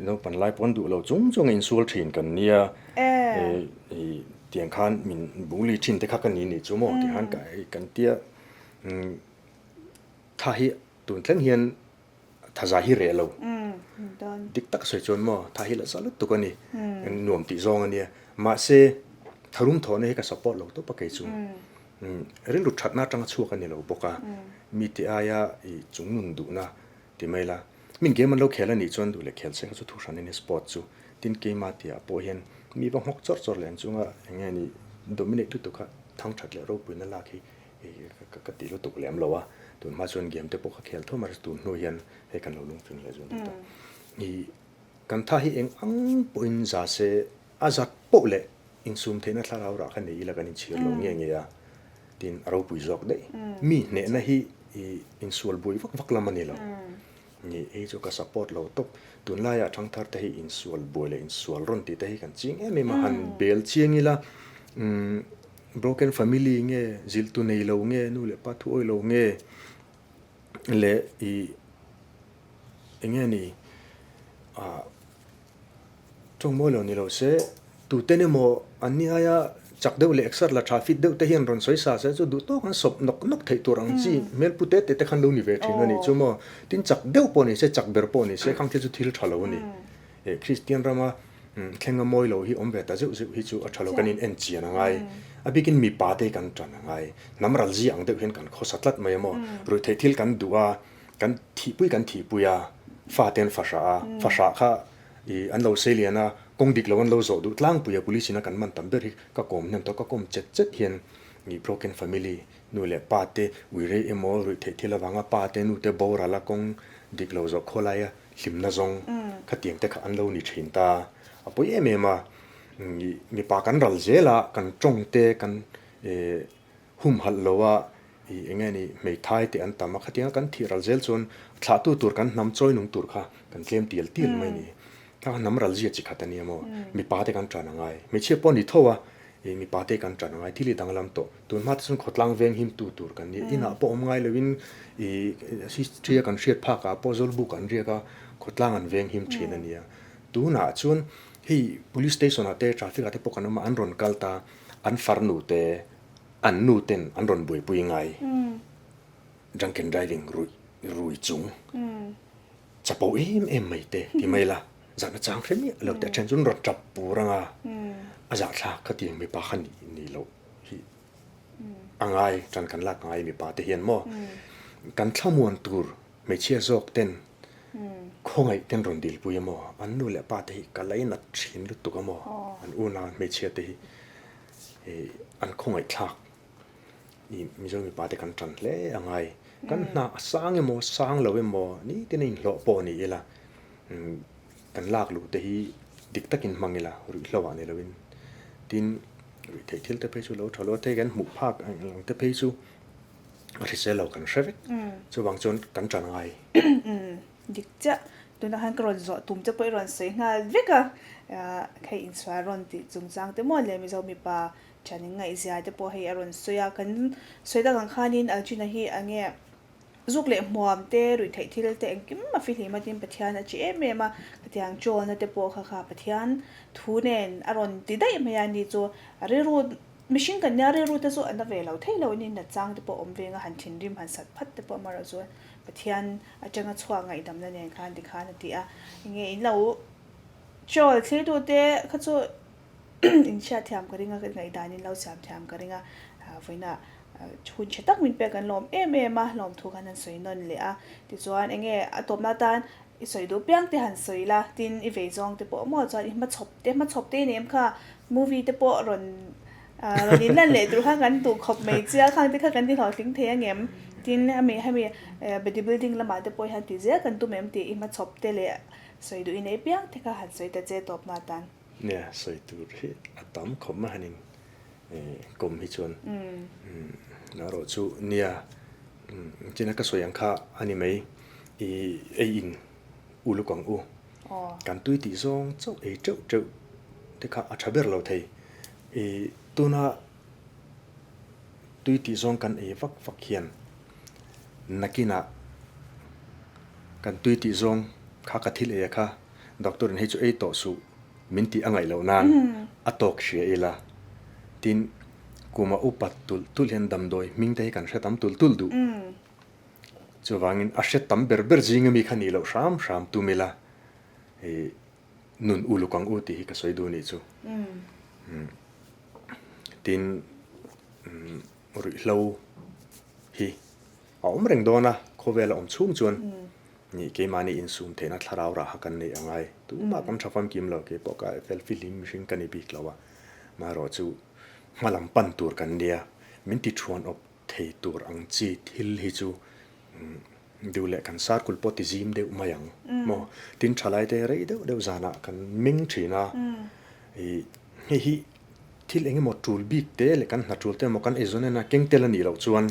naupan lai pawn duh lo chung chung a insual thin kan nia. I tiang khan min bully thin te kha ka ni nih chu maw ti khan ka kan tia tha hi tun thleng hian thaza hi reh lo dik tak sawi chuan maw tha hi la za lutuk a ni nuam tih zawng a nia mahse tharum thawhna hi ka support lo tawp a kei chu rilru thatna atanga chhuak a ni lo bawk a mi te aia i chungnun duhna Ti mai la, min game an lo khel a nih chuan duh leh khel se kha chu thu hran a ni sport chu. Tin keimah tihah pawh hian mi va nghawk chawrh chawrh leh ang chunga eng nge ni dominate lutuk kha thang that leh ropuina lak hi ka ti lutuk lem lo a. Tun hma chuan game te pawh ka khel tho mai a, tun hnu hian hei kan lo lungfing leh zual ta. I kan tha hi eng ang pawhin za se a zat poh leh insum theihna thlarau rah kha nei ila kan inchhir lo nge nge a. Tin a ropui zawk daih. Mi hnehna hi i insual buai vak vak lam a ni lo. Ni ei chu ka support lo tawp. Tunlaiah thangthar te hi insual buai leh insual rawn tih te hi kan ching em em a. Han bel chiang ila umm broken family nge zilhtu nei lo nge nu leh pa thu awih lo nge leh i eng nge ni ah Tawngmawi lo ni lo se, tuten emaw an ni aia chak deuh leh exer la tha fit deuh te hian rawn sawi sa se chu duh tawk an sawp nawk nawk theih tur ang chi hmel pu te te te khan lo ni ve thin a nih chu maw. Tin chak deuh pawh ni se, chak ber pawh ni se khang thil chu thil tha lo a ni. Kristian rama thlenga mawi lo hi awm ve ta zeuh zeuh hi chu a tha lo kan in en chian a ngai. A bikin mipa te hi kan tan a ngai. Hnam ral zia ang deuh hian kan khawsa tlat mai a maw. Ruihtheih thil kan duh a, kan thihpui kan thihpui a, fa te an fahrah a, fahrah kha. I an lo sei lian a, kawng dik lo an lo zawh duh tlangpui a, police in a kan man tam ber hi ka kawm hnem tawh, ka kawm chet chet hian i broken family nu leh pa te ui rei emaw ruih theih thil avanga pa te nu te boral a kawng dik lo zawh khaw laia hlimna zawng khatiang te kha an lo ni thin ta a pawi em em a, i mipa kan ral zel a, kan tawng te kan humhalh lo a, i eng nge ni hmeithai te an tam a, khatianga kan thih ral zel chuan thlahtu tur kan hnam chawi nung tur kha kan tlem tial tial mai a ni. Kha hnam ral zia chi khat a nia maw? Mipa te kan tan a ngai. Hmeichhia pawh a ni tho a, i mipa te kan tan a ngai. Thil hi danglam tawh. Tun hma te chuan khawtlang veng him tu tur kan ni. Inah pawh awm ngai loin i history a kan hriat phakah pawh Zawlbuk an riak a, khawtlang an veng him thin a nia. Tunah chuan hei police station ah te traffic ah te pawh kan awm a, an rawn kal ta, an farnu te, An nu ten an rawn buaipui ngai. Drunken driving rui rui chung chapo em em mai te ti mai la zahna chang hre miah lo te a then chu an rawn tap pur anga a zahthlak khatiang mipa kha nih nih loh hi a ngai tan kan lak ngai mipa te hian maw kan thlamuan tur hmeichhia zawk ten khawngaih ten rawn dilpui a maw an nu leh pa te hi ka lainat thin lutuk a maw an unau hmeichhia te hi. An khawngaihthlak i Mizo mipa te kan tan hle a ngai. Kan hna a sang emaw sang lo emaw nitin a inhlawh pawh ni ila kan lak luh te hi dik takin hmang ila ruihhlo ah ni loin tin ruihtheih thil te phei chu lo tha lo a thei kan hmuh phak ang ang te phei chu a hrisel lo kan hre vek chuvang chuan kan tan ngai. Dik chiah, tunah khan ka rawn zawh tum che pawh i rawn sawi nghal vek a, hei insual rawn tih chungchang te maw le Mizo mipa thian in ngaihzia te pawh hei a rawn sawi a, kan sawi tak ang khanin Algina hi a nge zuk leh hmuam te ruih theih thil te engkim a fihlim a tin Pathian a chi em em a, khatiang chawlna te pawh kha kha Pathian thu nen a rawn ti daih mai a ni chu rilru mihring kan nia rilru te chu a na ve lo thei lo in natchang te pawh awm veng a han thinrim han sat phat te pawh amaherawhchu chuan Pathian atanga chhuak ngaihdamna nen khan tikhan a ti a, enge in lo chawl thlirtute kha chu in hriatthiam ka ring a, ka ngaihdan in lo siamthiam ka ring a, vawiinah hun tha tak min pek an lawm em em a, lawmthu khan han sawi nawn leh a, tichuan enge a tawpna atan i sawi duh piang te han sawi la, tin i vei zawng te pawh maw chuan i hmachhawp te hmachhawp te i nei em kha movie te pawh rawn Rawn inlan leh tur kha kan duh khawp mai chiah khang te kha kan ti hlawhtling thei angem? Tin, hemi hemi body building lamah te pawh hian ti zel kan tum em tih i hmachhawp te leh sawi duh i nei piang te kha han sawi ta che tawp na tan. Nia, sawi tur hi a tam khawp mai hanin kawm hi chuan erawh chu nia china ka sawi ang kha a ni mai i ei in uluk ang u. Kan tui tih zawng chauh ei teuh teuh te kha a tha ber lo thei. I tuna tui tih zawng kan ei vak vak hian nakinah kan tui tih zawng kha ka thil ei a kha doctor in hei chu ei tawh suh min tih a ngaih loh nan a tawk hria ila tin kuma upat tulh tulh hian damdawi hming te hi kan hre tam tulh tulh duh chuvangin a hre tam ber ber zinga mi kha nih loh hram hram tum ila i Nun uluk ang u tih hi ka sawi duh anih chu. Tin, ruihhlo hi a awm reng dawn a, khawvel a awm chhung chuan nih keimahni insum theihna thlarau rah kha kan neih a ngai. Tumah kan tha famkim lo, keipawh ka fel fihlim mihring ka ni bik lo a, amaherawh chu hma lam pan tur kan nia, min ti thuan awp thei tur ang chi thil hi chu Duh leh kan sar kul pawh ti zim deuh mai ang maw? Tin thalai te rei deuh deuh zanah kan meng thin a, ih hei hi thil eng emaw tul bik te leh kan hna tul te emaw kan eizawn en a keng tel a nih loh chuan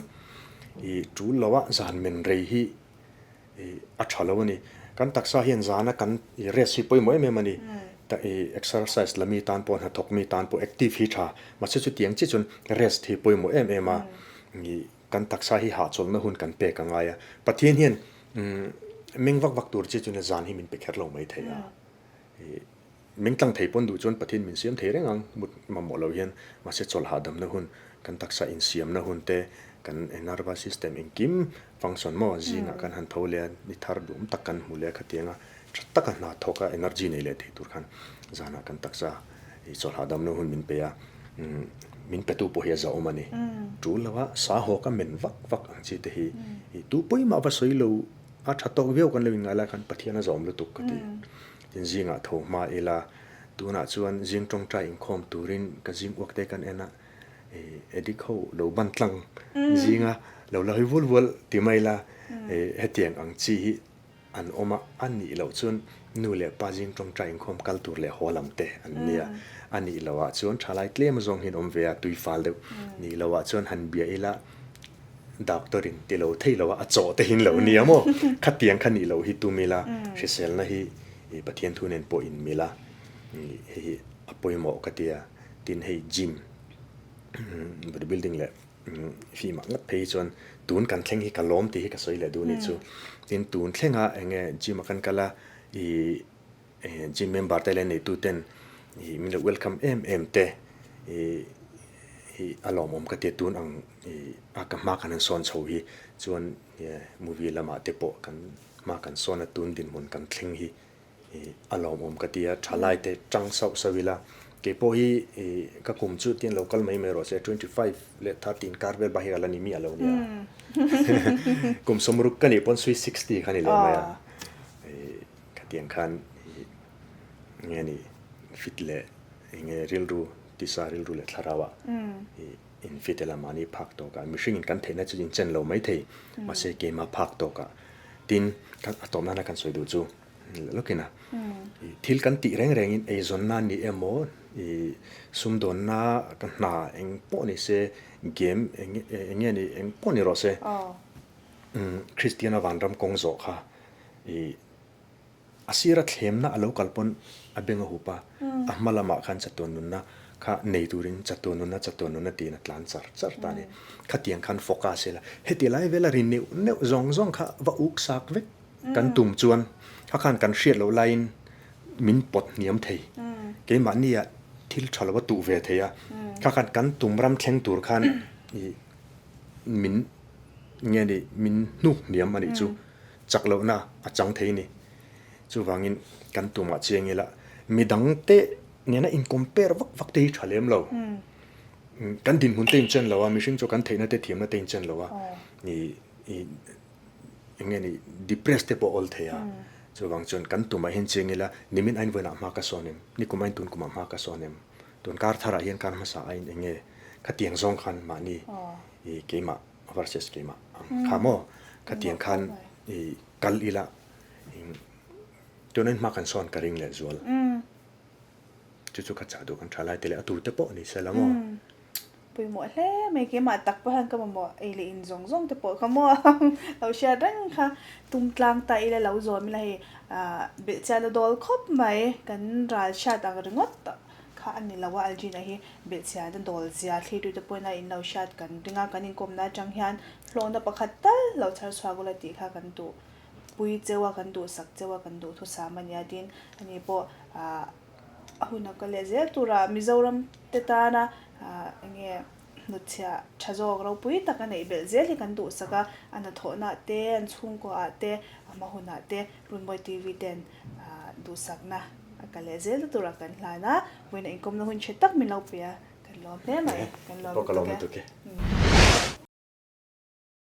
ih tul lo a zan men rei hi ih a tha lo a ni. Kan taksa hian zana kan ih rest hi pawimawh em em a ni. Ta ih exercise la mi tan pawh hnathawk mi tan pawh active hi tha mahse chutiang chiah chuan rest hi pawimawh em em a ih Kan taksa hi hahchawlhna hun kan pek a ngai a, Pathian hian meng vak vak tur chi chuan zan hi min pe kher lo mai thei a. Meng tlang thei pawn duh chuan Pathian min siam thei reng ang, mut mamawh lo hian mahse chawlh hahdamna hun, kan taksa insiamna hun te, kan nervous system engkim function maw zingah kan han tho leh a, ni thar duhawm tak kan hmu leh a khatianga tha taka hna thawk a energy nei leh thei tur khan zanah kan taksa chawlh hahdamna hun min pe a. Min petu pawh hi a zahawm a ni. Tul lova sa haw ka men vak vak ang chi te hi i tu pawimah va sawi lo a tha tawk viau kan lo inngai lai khan Pathian a zahawm lutuk ka ti. Tin zingah tho hma ila, tunah chuan zing tawngtai inkhawm turin ka zing uak te kan en a, addict ho lo ban tlang zinga lo la hawi vual vual ti mai la, hetiang ang chi hi an awm a, a nih loh chuan nu leh pa zing tawngtai inkhawm kal tur leh haw lam te an nia. A nih loh ah chuan thalai tlem zawng hian awm ve a, tui fal deuh nih loh ah chuan han bia ila doctor in ti lo thei lo a, a chawh te hin lo nia maw? Khatiang kha nih loh hi tum ila, hriselna hi Pathian thu nen pawh in mil a, hei hi a pawimawh ka tia, tin hei gym body building leh fim ah ngat phei hi chuan tun kan thleng hi ka lawm tih hi ka sawi leh duh anih chu. Tin tun thlenga eng nge gym a kan kal a ih gym member te leh neitu ten ih min lo welcome em em te ih hi a lawmawm ka tia tun ang ih a ka hma kan han sawn chho hi chuan movie lamah te pawh kan hma kan sawn a tun dinhmun kan thleng hi a lawmawm ka ti a, thalai te tang sauh sauh ila, keipawh hi ka kum chu tian lo kal mai mai rawh se, 25 leh 30 inkar vel bak hi ka la ni miah lo nia, kum sawmruk ka nih pawn sui 60 kha ni leh mai a, khatiang khan nge ni fit leh enge rilru tisa rilru leh thlarau ah in fit ila mahni phak tawk ah mihring in kan theihna chu inchen lo mai thei mahse keimah phak tawk ah tin a tawp nana kan sawi duh chu. Lawkin a, thil kan tih reng rengin eizawnna ni emaw, ih sumdawnna ka hna eng pawh ni se, game eng eng nge ni eng pawh ni rawh se, Kristiana vanram kawng zawh kha ih a sira thlemna a lo kal pawn a beng a hup a, a hma lamah khan chatuan nunna kha nei turin chatuan nunna chatuan nunna tiin a tlan char char ta a ni. Khatiang khan focus ila, heti lai vela ri neuh neuh zawng zawng kha va uk sak vek. Kan tum chuan a khan kan hriat loh laiin min pawt hniam thei. Keimahnia thil tha lo a tuh ve thei a, kha khan kan tum ram thleng tur khan ih min nge ni min hnuk hniam a nih chu chak lohna a chang thei ni. Chuvangin kan tumah chiang ila midangte nena in compare vak vak te hi tha lem lo. Kan dinhmun te inchen lo a, mihring chu kan theihna te thiamna te inchen lo a, ih ih. Eng nge ni depress te pawh awl thei a, chuvang chuan kan tumah hian chiang ila nimin ain vawiinah hma ka sawn em, nikum ain tun kumah hma ka sawn em, tun kar tharah hian kar hmasa ain eng nge khatiang zawng khan mahni i keimah versus keimah ang kha maw khatiang khan i kal ila tun ain hma kan sawn ka ring leh zual. Chu chu ka chah duh kan tha lai te leh a tu te pawh ni se la maw. Pawimawh hle mai keimah tak pawh hian ka mamawh ei leh in zawng zawng te pawh kha maw lo hriat reng kha tum tlang ta ila lo zawm ila hei ah belh chian a dawl khawp mai kan ral hriat ang ringawt kha a ni lo a Algina hi belh chian a dawl zia thlir tute pawhin a in lo hriat kan ring a kan inkawmna atang hian hlawhna pakhat tal lo chhar chhuak ula tih kha kan duh. Pui cheu a kan duhsak cheu a kan duhthusam a nia tin ani pawh ah a hun a kal leh zel tura Mizoram te tana ah enge hnutchhiah tha zawk ropui tak a neih belh zel hi kan duhsak a a hnathawhna te an chhungkaw ah te a hma hunah te Runmawi TV ten ah duhsakna a kal leh zel tura kan hlan a vawiin a inkawmna hun tha tak min lo pe a kan lawm hle mai kan lawm lutuk e.